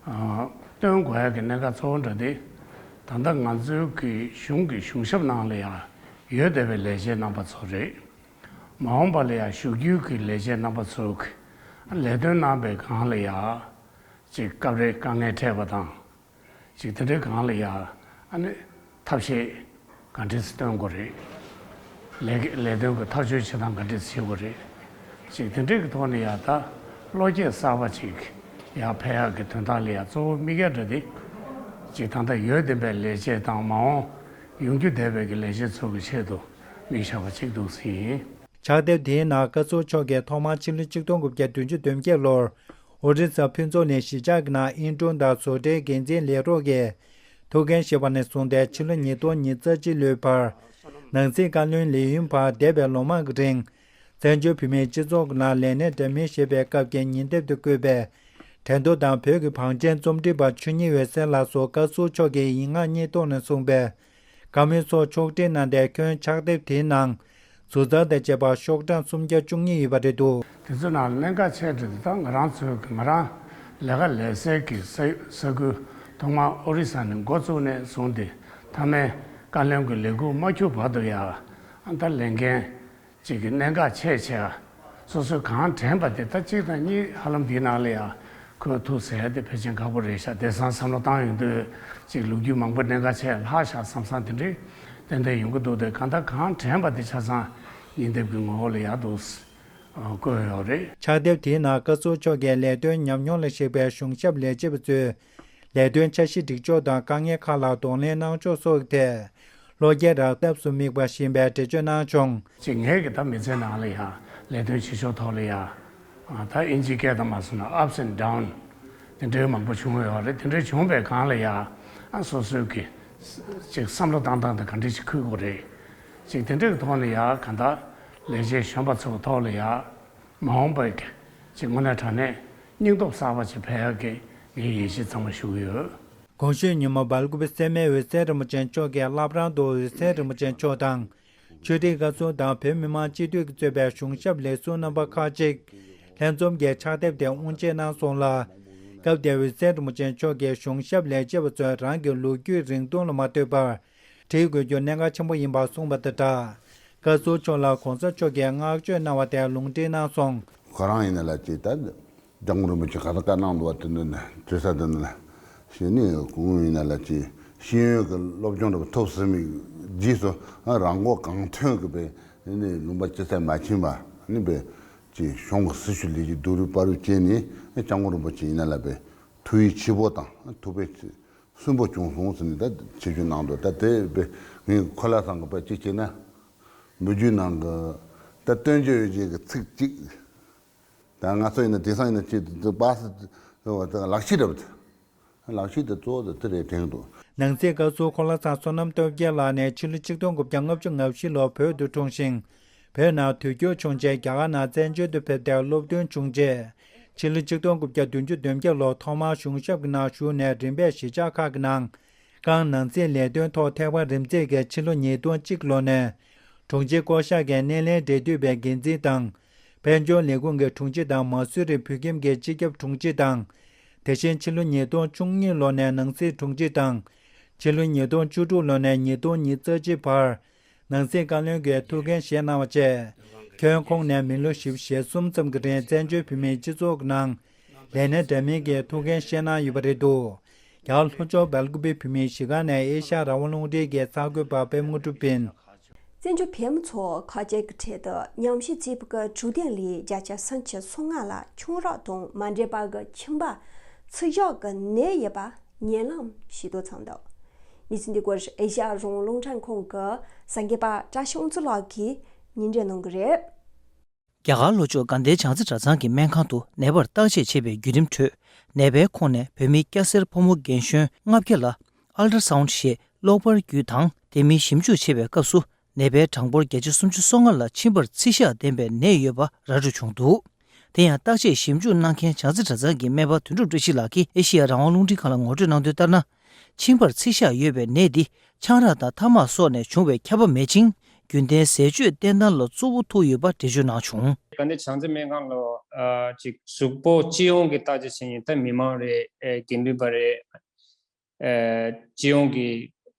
སྟོན་དགོས་ཡག་གི་གནད་འགག་གཙོ་བོ་འདྲ་དེ་ད་ལྟ་ང་ཚོའི་གི་གཞུང་གི་གཞུང་ཞབས་ནང་ལ་ཡང་ཡོད་བསྡད་པའི་ལས་བྱེད་རྣམ་པ་ཚོ་རེད། མ་འོངས་པ་ལ་ཡང་བཞུགས་རྒྱུ་གི་ལས་བྱེད་རྣམ་པ་ཚོ་གི་ ལས་དོན་གནང་པའི་སྒང་ལ་ཡ་ཅིག་སྐབས་རེ་དཀའ་ངལ་འཕྲད་པ་དང་། ཅིག་དེ་འདྲའི་སྒང་ལ་ཡ་ཨ་ནི་ཐབས་ཤེས་ག་འདྲས་སེ་སྟོན་དགོས་རེད། ལས་ཀྱི་ལས་དོན་གྱི་ཐག་གཅོད་བྱེད་སྟངས་ག་འདྲས་སེ་བྱེད་དགོས་རེད། ཅིག་དེ་འདྲའི་གི་ཐོག་ནས་ཡ་ད་བློ་སྐྱེད་གསར་པ་ཅིག་ཡར་འཕེལ་ཡག་གི་དོན་དག་ལ་ཡ་གཙོ་བོ་དམིགས་ཡ་འདྲ་དེ། ཅིག་ད་ལྟ་ཡོད་བསྡད་པའི་ལས་བྱེད་དང་མ་འོངས་ཡོང་རྒྱུ་བསྡད་པའི་གི་ལས་བྱེད་ཚོ་གི་ཆེད་དུ་དམིགས་བཞག་པ་ཅིག་འདུག་ཟེར་ཡིན། ཕྱག་དེབ་དེའི་ནང་བཀའ་ཟུར་མཆོག་གིས་ཐོག་མར་ཕྱི་ལོ་ཆིག་སྟོང་དགུ་བརྒྱ་བདུན་ཅུ་དོན་བརྒྱད་ལོར་ཨོ་རི་ས་ཕུན་ཚོགས་གླིང་གཞིས་ཆགས་ཀྱི་ནང་ཨིན་ཀྲུང་དང་བཟོ་གྲྭའི་འགན་འཛིན་ལས་རོགས་ཀྱི་ཐུགས་འགན་བཞེས་པ་ནས་བཟུང་སྟེ་ཕྱི་ལོ་ཉིས་སྟོང་ཉི་ཤུ་རྩ་གཅིག་ལོའི་བར་ནང་སྲིད་བཀའ་བློན་ལས་ཡུན་བར་འདས་པའི་ལོ་མང་གི་རིང་། བཙན་བྱོལ་བོད་མིའི་སྤྱི་ཚོགས་ཀྱི་ནང་ལས་གནས་འདྲ་མིན་བཞེས་པའི་སྐབས་ཀྱི་ཉིན་དེབ་ཏུ་བཀོད་པའི་དྲན་ཐོ་དང་བོད་ཀྱི་བང་ཆེན་རྩོམ་སྒྲིག་པ་ཆོས་ཉིད་འོད་ཟེར་ལགས་སུ་བཀའ་ཟུར་མཆོག་གི་ཡིག་ངག་བརྙན་ཐུང་ནས་གསུངས་པའི་བཀའ་མོལ་སོགས་ཕྱོགས་སྒྲིག་གནང་སྟེ་ཁྱོན་ཕྱག་དེབ་དེའི་ནང་ཟུར་རྩལ་དང་བཅས་པ་ཤོག་གྲངས་སུམ་བརྒྱ་བཅུ་གཉིས་ཡོད་པ་རེད་འདུག་དེ་ཚོའི་ནང་གནད་འགག་ཆེ་གྲས་དེ་དག་ང་རང་ཚོའི་ང་རང་ལས་ཀ་ལས་སའི་གི་ས་ས་ཁུལ་ཐོག་མར་ཨོ་རི་ས་ནས་འགོ་བཙུགས་ནས་བཟུང་སྟེ་མཐའ་མའི་བཀའ་བློན་གྱི་ལས་ཁུར་མ་འཁྱུར་བར་དུ་ཡ་ཨ་ད་ལས་འགན་ཅིག་གི་གནད་འགག་ཆེ་ཆེ་སོ་སོས་གང་དྲན་པ་དེ་ད་གཅིག་དང་གཉིས་ཧ་ལམ་འདིའི་ནང་ལ་ཡ་འཁོད་ཐུབ་ཟེར་ཡ་དེ་ཕལ་ཆེར་ཁག་པོ་རེད་ཤག་དེང་སང་བསམ་བློ་བཏང་ཡོང་དུས་ཅིག་ལོ་རྒྱུས་མང་པོ་གནད་འགག་ཆེ་ལྷག་ཤག་བསམ་བསམ་དེ་འདྲའི་ཏན་ཏན་ཡོང་གི་འདུག་དེ་གང་ལྟར་གང་དྲན་པ་དེ་ཆ་ཚང་ཉིན་དེབ་ཀྱི་ངོ་བོ་ལ་ཡ་འདུག་བཀོད་ཡོད་རེད། ཕྱག་དེབ་དེའི་ནང་བཀའ་ཟུར་མཆོག་གིས་ལས་དོན་ཉམས་མྱོང་ལ་གཞིགས་པའི་གཞུང་ཞབས་ལས་བྱེད་པ་ཚོས་ལས་དོན་འཆར་གཞི་སྒྲིག་ཕྱོགས་དང་དཀའ་ངལ་ཁག་ལ་གདོང་ལེན་གནང་ཕྱོགས་སོགས་ཀྱི་ཐད། བློ་སྐྱེད་རག་ཐབས་སུ་དམིགས་པ་ཞིག་ཡིན་པའི་འགྲེལ་བརྗོད་གནང་བྱུང་། ཅིག་ངས་ཀྱི་ད་མི་ཚེ་ནང་ལ་ཡང་ལས་དོན་བྱེད་ཕྱོགས་ཐོག་ལ་ཡང་ད་ཨིན་ཇིའི་སྐད་དང་མ་སོང་ན་ups and down དེ་འདྲའི་མང་པོ་བྱུང་ཡོད་རེད། དེ་འདྲའི་བྱུང་བའི་སྒང་ལ་ཡང་ཨ་སོ་སོའི་གི་ཅིག་བསམ་བློ་བཏང་སྟངས་དེ་ག་འདྲ་ཞིག་འཁུར་དགོས་རེད། ཅིག་དེ་འདྲའི་ཐོག་ལ་ཡང་གང་ལྟར་ལས་བྱེད་གཞོན་པ་ཚོའི་ཐོག་ལ་ཡང་མ་འོངས་པའི་ཅིག་དངོས་གནས་དྲང་གནས་སྙིང་སྟོབས་གསར་པ་ཅིག་འཕེལ་ཡག་གི་ངས་ཡིད་ཆེས་གཙང་མ་ཞུ་གི་ཡོད། གོང་ཞུས་ཉི་མ་སྦེལ་ཀོབ་སེ་སྨད་འོད་གསལ་རིན་པོ་ཆེ་མཆོག་གིས་བླ་བྲང་དུ་འོད་གསལ་རིན་པོ་ཆེ་མཆོག་དང་། ཆོས་རིག་བཀའ་ཟུར་དང་བོད་མི་མང་སྤྱི་འཐུས་ཀྱིས་གཙོས་པའི་གཞུང་ཞབས་ལས་ཟུར་རྣམ་པ་ཁག་ཅིག་ལྷན་འཛོམས་ཀྱིས་ཕྱག་དེབ་དེ་དབུ་འབྱེད་གནང་སོང་ལ། སྐབས་དེར་འོད་གསལ་རིན་པོ་ཆེ་མཆོག་གིས་གཞུང་ཞབས་ལས་བྱེད་པ་ཚོས་རང་གི་ལོ་རྒྱུས་རིང་ཐུང་ལ་མ་ལྟོས་པར་བྲིས་དགོས་རྒྱུ་གནད་འགག་ཆེན་པོ་ཡིན་པ་གསུངས་པ་དང་སྦྲགས། བཀའ་ཟུར་མཆོག་ལ་གོང་ས་མཆོག་གིས་བསྔགས་བརྗོད་གནང་བ་དེ་ལུང་འདྲེན་གནང་སོང་། ཁོ་རང་ཡིན་ན་ལ་ཅིག་ད། སྐྱབས་མགོན་རིན་པོ་ཆེ་ག་ས་ག་གནང་འདུག་བ་དེ་འདྲ་ནས་བྲིས་ས་དེ་འདྲ་ལ་ཞེས་ནས་སྐུ་ངོ་ཡིན་ན་ལ་ཅིག་ཤེས་ཡོན་གྱི་སློབ་སྦྱོང་འདྲ་པོ་ཐོབ་ཟིན་པའི་རྗེས་སུ་རང་མགོ་གང་ཐོན་གྱི་པའི་ནི་ལུང་པ་ཅི་ཚད་མ་ཕྱིན་པ་ནི་པའི་ཅིག་གཞུང་གི་སྲི་ཞུ་ལས་ཀྱི་སྡུག་རུས་པ་རུས་བྱས་ནས་སྐྱབས་མགོན་རིན་པོ་ཆེ་ཡིན་ན་ལ་པའི་ཐུགས་ཡིད་ཆེས་པོ་དང་ཐུགས་པའི་སུན་པོ་བྱུང་སོང་ཟེར་ནས་ད་ཆེ་ཞུ་གནང་འདུག་ད་དེ་པའི་ངས་ཁོ་ལ་སང་གི་པ་ཅིག་བྱས་ན་འབུལ་རྒྱུའི་ནང་གི་ད་སྟོན་རྒྱུ་ཡོད་ཅིག་གི་ཚིག་ཅིག་ད་ང་ཚོ་ཡིན་ན་དེང་སང་ཡིན་ན་ཅི་ད་པ་སི་ལག་ཤེས་འདྲ་པོ་དེ་ལག་ཤེས་དེ་གཙོ་བོ་དེ་དེ་རེད་དྲན་འདུག་ནང་སྲིད་བཀའ་ཟུར་འཁོར་ལོ་བཟང་བསོད་ནམས་སྟོབས་རྒྱལ་ལགས་ནས་ཕྱི་ལོ་ཆིག་སྟོང་དགུ་བརྒྱ་ལྔ་བཅུ་ང་བཞི་ལོར་བོད་དུ་འཁྲུངས་ཤིང་། བོད་ནང་དུས་འགྱུར་བྱུང་རྗེས་རྒྱ་གར་ནང་བཙན་བྱོལ་དུ་ཕེབས་ཏེ་སློབ་ཐོན་བྱུང་རྗེས། ཕྱི་ལོ་ཆིག་སྟོང་དགུ་བརྒྱ་བདུན་ཅུ་དོན་བརྒྱད་ལོར་ཐོག་མར་གཞུང་ཞབས་ཀྱི་ནང་ཞུགས་ནས་རིམ་པས་གཞིས་ཆགས་ཁག་གི་ནང་། ཀང་ནང་སྲིད་ལས་དོན་ཐོག་ཐེ་ཝན་རིམ་འཛེགས་ཀྱིས་ཕྱི་ལོ་ཉིས་སྟོང་གཅིག་ལོ་ནས་དྲུང་ཆེ་བསྐོ་གཞག་གིས་སྣེ་ལེན་འབྲེལ་མཐུད་པའི་འགན་འཛིན་དང་། དཔལ་འབྱོར་ལས་ཁུངས་ཀྱི་དྲུང་ཆེ་དང་མ་སུ་རི་བོད་ཁྱིམ་གྱི་སྤྱི་ཁྱབ་དྲུང་ཆེ་དང་། དེ་བཞིན་ཕྱི་ལོ་ཉིས་སྟོང་བཅུ་གཉིས་ལོ་ནས་ནང་སྲིད་དྲུང་ཆེ་དང་། ཕྱི་ལོ་ཉིས་སྟོང་བཅུ་དྲུག་ལོ་ནས་ཉིས་སྟོང་ཉི་ཤུ་རྩ་གཅིག་བར། ནང་སྲིད་བཀའ་བློན་གྱི་ཐུགས་འགན་བཞེས་གནང་བ་བཅས། ཁྱོན་ཁོང་ནས་མི་ལོ་བཞི་བཅུ་ཞེ་གསུམ་ཙམ་གྱི་རིང་བཙན་བྱོལ་བོད་མིའི་སྤྱི་ཚོགས་ཀྱི་ནང་ལས་གནས་འདྲ་མིན་གྱི་ཐུགས་འགན་བཞེས་གནང་ཡོད་པ་རེད་འདུག་རྒྱ་གར་ལྷོ་ཕྱོགས་སྦེལ་ཀོབ་བོད་མིའི་གཞིས་ཀ་ནས་ཨེ་ཤ་ཡ་རང་དབང་རླུང་འཕྲིན་གྱི་གསར་འགོད་པ་པད་མ་དངོས་གྲུབ་ཡིན། བཙན་བྱོལ་བོད་མི་ཚོ་ཁ་ཆེ་གི་གྲས་དུ་ཉམས་ཞིབ་བྱེད་པའི་གྲུ་གཟིངས་ལས་བརྒྱ་ཆ་སུམ་ཅུ་སོ་ལྔ་ལ་ཆང་རག་དང་མ་འདྲེས་པ་གི་ཁྱིམ་པ་ཚུར་བཞག་གི་ནད་ཡོད་པ། ཉེ་ལམ་ཤེས་རྟོགས་ཚང་འདུག་གནས་ཚུལ་འདི་སྐོར་ཨེ་ཤ་ཡ་རང་དབང་རླུང་འཕྲིན་ཁང་གི་གསར་འགོད་པ་བཀྲ་ཤིས་དབང་འདུས་ལགས་ཀྱིས་སྙན་སྒྲོན་གནང་གི་རེད། རྒྱ་གར་ལྷོ་ཕྱོགས་དགའ་ལྡན་བྱང་རྩེ་གྲྭ་ཚང་གི་སྨན་ཁང་དུ་ནད་པར་བརྟག་དཔྱད་བྱེད་པའི་བརྒྱུད་རིམ་ཁྲོད་ནད་པའི་ཁོངས་ནས་བོད་མི་སྐྱ་སེར་ཕོ་མོ་རྒན་གཞོན་ལྔ་བརྒྱ་ལ་ཨལ་ཏྲ་སའུན་ཞེས་གློག་པར་བརྒྱུད་དང་དེ་མིན་ཞིབ་འཇུག་བྱེད་པའི་སྐབས་སུ། ནད་པའི་གྲངས་འབོར་བརྒྱ་ཆ་སུམ་ཅུ་སོ་ལྔ་ལ་མཆིན་པར་ཚིལ་ཤ་ལྡན་པའི་ནད་ཡོད་པ་ར་སྤྲོད་བྱུང་འདུག་དེ་ཡང་བརྟག་དཔྱད་ཞིབ་འཇུག་གནང་མཁན་བྱང་རྩེ་གྲྭ་ཚང་གི་སྨན་པ་དོན་གྲུབ་བཀྲ་ཤིས་ལགས་ཀྱིས་ཨེ་ཤེ་ཡ་རང་དབང་རླུང་འཕྲིན་ཁང་ལ་ངོ་སྤྲོད་གནང་དོན་ལྟར་ན། མཆིན་པར་ཚིལ་ཤ་ཡོད་པའི་ནད་འདི་ཆང་རག་དང་ཐ་མག་སོགས་ནས་བྱུང་བའི་ཁྱབ་པ་མེད་ཅིང་། རྒྱུན་ལྡན་ཟས་སྤྱོད་བསྟེན་སྟངས་ལ་གཙོ་བོ་ཐུག་ཡོད་པ་འགྲེལ་བརྗོད་གནང་བྱུང་། དགའ་ལྡན་བྱང་རྩེ་སྨན་ཁང་ལ་ཨ་ཅིག་གཟུགས་པོ་སྤྱི་ཡོངས་ཀྱི་བརྟག་དཔྱད་བྱེད་མཁན་ད་མི་མང་རེད། ཨེ་དགེ་འདུན་པ་རེད། ཨེ་སྤྱི་ཡོངས་ཀྱི་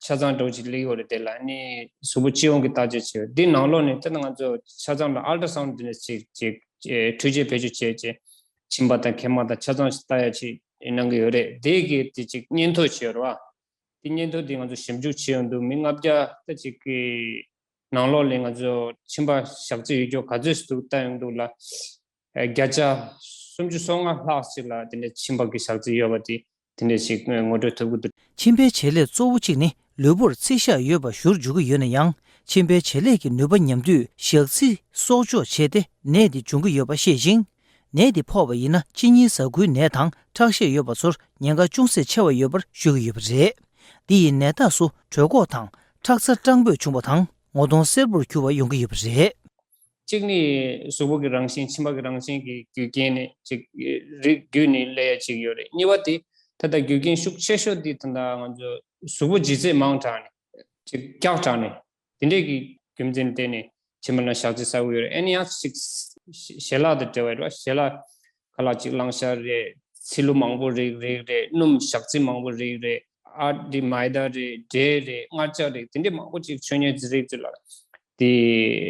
ཆ་ཚང་འདྲ་བོ་ཅིག་སླེབས་ཡོད་རེད། དེ་ལ་ནི་གཟུགས་པོ་སྤྱི་ཡོངས་ཀྱི་བརྟག་དཔྱད་བྱས་ཡོད། འདི་ནང་ལོགས་ནས་ད་ང་ཚོ་ཆ་ཚང་ལ་ཨལ་ཏྲ་སའུན་འདི་ནས་ཅིག་ཅིག་ཨེ་འཕྲུལ་ཆས་བེད་སྤྱོད་བྱས་རྗེས་ མཆིན་པ་དང་མཁལ་མ་དང་ཆ་ཚང་ཞིག་ལྟ་ཡ་ཅིག་གནང་གི་ཡོད་རེད། དེ་གི་དེ་ཅིག་སྙན་ཐོ་ཅིག་ཡོད་རེད་བ། དེ་སྙན་ཐོ་དེ་ང་ཚོ་ཞིབ་འཇུག་བྱས་ཡོང་དུས་མི་ལྔ་བརྒྱ་ད་ཅིག་གི་ནང་ལོགས་ལ་ང་ཚོ་མཆིན་པ་བཞག་རྩིས་ཡོད་རྒྱུ་ག་ཚོད་ཞིག་འདུག་ལྟ་ཡོང་དུས་ལ། བརྒྱ་ཆ་སུམ་ཅུ་སོ་ལྔ་ལྷག་ཅིག་ལ་དེ་འདྲའི་མཆིན་པ་གི་བཞག་རྩིས་ཡོད་པ་དེ་དེ་འདྲ་ཞིག་ངོ་སྤྲོད་ཐུབ་ཀྱི་འདུག་མཆིན་པའི་བྱེད་ལས་གཙོ་བོ་གཅིག་ནི་ལུས་པོར་རྩི་ཤ་ཡོད་པ་བཞུར་འཇུག་གི་ཡོད་ན་ཡང་། མཆིན་པའི་བྱེད་ལས་ཀྱི་ནུས་པ་ཉམས་དུས་བཞག་རྩིས་གསོག་འཇོག་བྱས་ཏེ་ནད་དེ་འབྱུང་གི་ཡོད་པ་ཤེས་ཤིང་། ནད་དེ་ཕོག་པ་ཡིན་ན་གཅིན་སྙི་ཟ་ཁུའི་ནད་དང་ཁྲག་ཤེད་ཡོད་པ་ཚོར་ཉེན་ཁ་ཅུང་ཟད་ཆེ་བ་ཡོད་པར་ཞུ་གི་ཡོད་པ་རེད། འདི་ཡི་ནད་རྟགས་སུ་གྲོད་ཁོག་དང་ཁྲག་རྩ་སྐྲང་པོས་བྱུང་བ་དང་ངོ་གདོང་སེར་པོར་གྱུར་བ་ཡོང་གི་ཡོད་པ་རེད། གཅིག་ནི་གཟུགས་པོ་གི་རང་བཞིན་མཆིན་པ་གི་རང་བཞིན་གྱི་རྒྱུ་རྐྱེན་ནི་གཅིག་རིགས་རྒྱུད་ནས་སླེབས་ཡ་གཅིག་ཡོད་རེད། གཉིས་པ་དེ་ད་ལྟ་རྒྱུ་རྐྱེན་ཤུགས་ཆེ་ཤོས་དེ་ད་ལྟ་ང་ཚོ་གཟུགས་པོ་ལྗིད་ཚད་མང་དྲགས་ནས་གཅིག་སྐྱག་དྲགས་ནས་དེ་འདྲས་ཀྱི་རྒྱུ་མཚན་བརྟེན་ནས་མཆིན་པ་ན་བཞག་རྩིས་ཟ་གི་ཡོད་རེད། ཨ་ནི་ཡང་གཅིག་ཞལ་ལག་དང་འབྲེལ་བ་རེད་བ། ཞལ་ལག་ཁ་ལག་གཅིག་བླང་བྱ་རེད། ཚིལ་ལུ་མང་པོ་རིགས་རིགས་རེད། སྣུམ་བཞག་རྩིས་མང་པོ་རིགས་རེད། ཨ་དེ་མའི་ད་རེད། འབྲས་རེད། མངར་ཆ་རེད། དེ་འདྲས་མང་པོ་ཅིག་མཆོད་ཉལ་རིགས་ཅིག་ལ་དེ་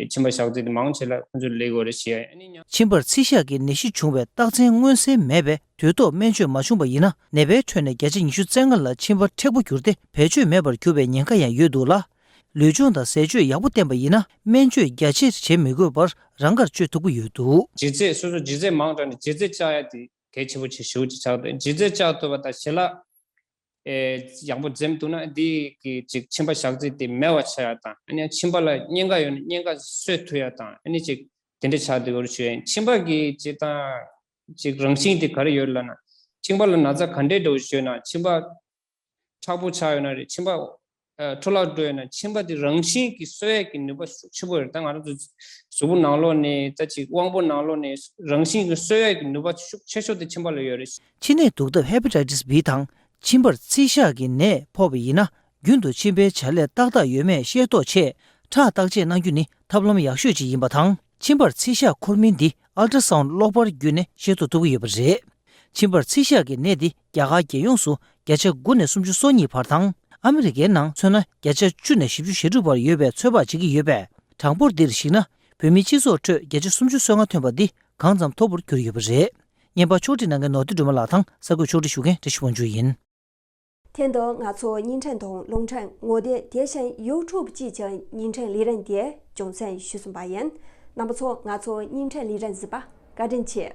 མཆིན་པ་བཞག་རྩིས་དེ་མང་ཆེ་ལ་ཁོང་ཚོས་ལས་དགོས་རེད་ཞེས། ཨ་ནི་ཡང་མཆིན་པར་རྩི་ཤ་གི་ནད་གཞི་བྱུང་བའི་རྟགས་མཚན་མངོན་གསལ་མེད་པས་དུས་ཐོག་སྨན་བཅོས་མ་བྱུང་བ་ཡིན་ན། ནད་པའི་ཁྲོད་ནས་བརྒྱ་ཆ་ཉི་ཤུ་རྩ་ལྔ་ལ་མཆིན་པ་མཁྲེགས་པོ་གྱུར་ཏེ་བེད་སྤྱོད་མེད་པར་གྱུར་བའི་ཉེན་ཁ་ཡང་ཡོད་འདུག་ལ། ལུས་སྦྱོང་དང་ཟས་སྤྱོད་ཡག་པོ་བསྟེན་པ་ཡིན་ན། སྨན་བཅོས་རྒྱ་ཆེར་བྱེད་མི་དགོས་པར་རང་དགར་བཅོས་ཐུབ་ཀྱི་ཡོད་འདུག་ལྗིད་ཚད་སོ་སོ་ལྗིད་ཚད་མང་དྲགས་ནས་ལྗིད་ཚད་བཅག་ཡ་དེ་གལ་ཆེན་པོ་ཆེ་ཞེ་པོ་ཅིག་ཆགས་འདུག་ལྗིད་ཚད་བཅག་ཐུབ་པ་དང་ཞལ་ལག་ཨེ་ཡག་པོ་འཛེམ་ཐུབ་ན་འདི་གི་ཅིག་མཆིན་པ་བཞག་རྩིས་དེ་མེད་པ་ཆགས་ཡ་དང་། ཨ་ནི་མཆིན་པ་ལ་གཉན་ཁ་ཡོད་ན་གཉན་ཁ་གསོ་ཐུབ་ཡ་དང་། ཨ་ནི་ཅིག་དེ་འདྲ་ཆགས་འདུག་ཞུ་ཡ་ཡིན། མཆིན་པ་གི་ཅིག་དང་ཅིག་རང་བཞིན་དེ་ག་རེ་ཡོད་ལབ་ན། མཆིན་པ་ལ་ན་ཚ་ག་འདྲས་འདྲ་བོ་ཞུས་ན་མཆིན་པ་མཁྲེགས་པོ་ཆགས་ཡོད་ན་རེད། མཆིན་པ་ཨ་འཕྲོ་བརླག་འགྲོ་ཡོད་ན་མཆིན་པ་དེ་རང་བཞིན་གྱིས་གསོ་ཡས་ཀྱི་ནུས་པ་ཤུགས་ཆེན་པོ་ཡོད་རེད། ད་ང་རང་ཚོ་གཟུགས་པོ་ནང་ལོགས་ནས་ད་ཅིག་དབང་པོ་ནང་ལོགས་ནས་རང་བཞིན་གྱིས་གསོ་ཡས་ཀྱི་ནུས་པ་ཤུགས་ཆེ་ཤོས་དེ་མཆིན་པ་ལ་ཡོད་རེད། མཆིན་ནད་འདུག་སྟབས་ཧེ་པ་ཊའི་ཊི་སི་བྷི་དང་མཆིན་པར་རྩི་ཤ་གི་ནད་ཕོག་པ་ཡིན་ན། རྒྱུན་དུ་མཆིན་པའི་བྱ་ལས་ཏག་ཏག་ཡོད་མེད་ཤེས་རྟོགས་ཆེད་ཁྲག་བརྟག་དཔྱད་གནང་རྒྱུ་ནི་ཐབས་ལམ་ཡག་ཤོས་ཅིག་ཡིན་པ་དང་། མཆིན་པར་རྩི་ཤ་འཁོར་མིན་འདི་ཨལ་ཊ་སའུན་གློག་པར་བརྒྱུད་ནས་ཤེས་རྟོགས་ཐུབ་ཀྱི་ཡོད་པ་རེད། མཆིན་པར་རྩི་ཤ་གི་ནད་འདི་རྒྱ་གར་རྒྱལ་ཡོངས་སུ་བརྒྱ་ཆ་དགུ་ནས་སུམ་ཅུ་སོ་གཉིས་བར་དང་། ཨ་མི་རི་ཀའི་ནང་མཚོན་ན་བརྒྱ་ཆ་བཅུ་ནས་བཞི་བཅུ་ཞེ་དྲུག་བར་ཡོད་པའི་ཚོད་དཔག་བྱེད་ཀྱི་ཡོད་པས། གྲངས་འབོར་འདིར་གཞིགས་ན་བོད་མིའི་སྤྱི་ཚོགས་ཁྲོད་བརྒྱ་ཆ་སུམ་ཅུ་སོ་ལྔ་ཐོན་པ་འདི་གང་ཙམ་མཐོ་པོར་གྱུར་ཡོད་པ་རེད། བརྙན་པར་ཕྱོགས་སྒྲིག་གནང་མཁན་ནོར་བདེ་སྒྲོལ་མ་ལགས་དང་གསར་འགོད་ཕྱོགས་སྒྲིག་ཞུ་མཁན་བཀྲ་ཤིས་དབང་ཕྱུག་ཡིན། དེ་དང་ང་ཚོ་བརྙན་འཕྲིན་དང་རླུང་འཕྲིན་ངོ་དེབ་དེ་བཞིན་ཡུ་ཊུབ་བཅས་ཀྱི་བརྙན་འཕྲིན་ལས་རིམ་དེ་རྒྱང་སྲིང་ཞུས་ཟིན་པ་ཡིན། རྣམ་པ་ཚོ་ང་ཚོ་བརྙན་འཕྲིན་ལས་རིམ་གཟིགས་པ་བཀའ་དྲིན་ཆེ།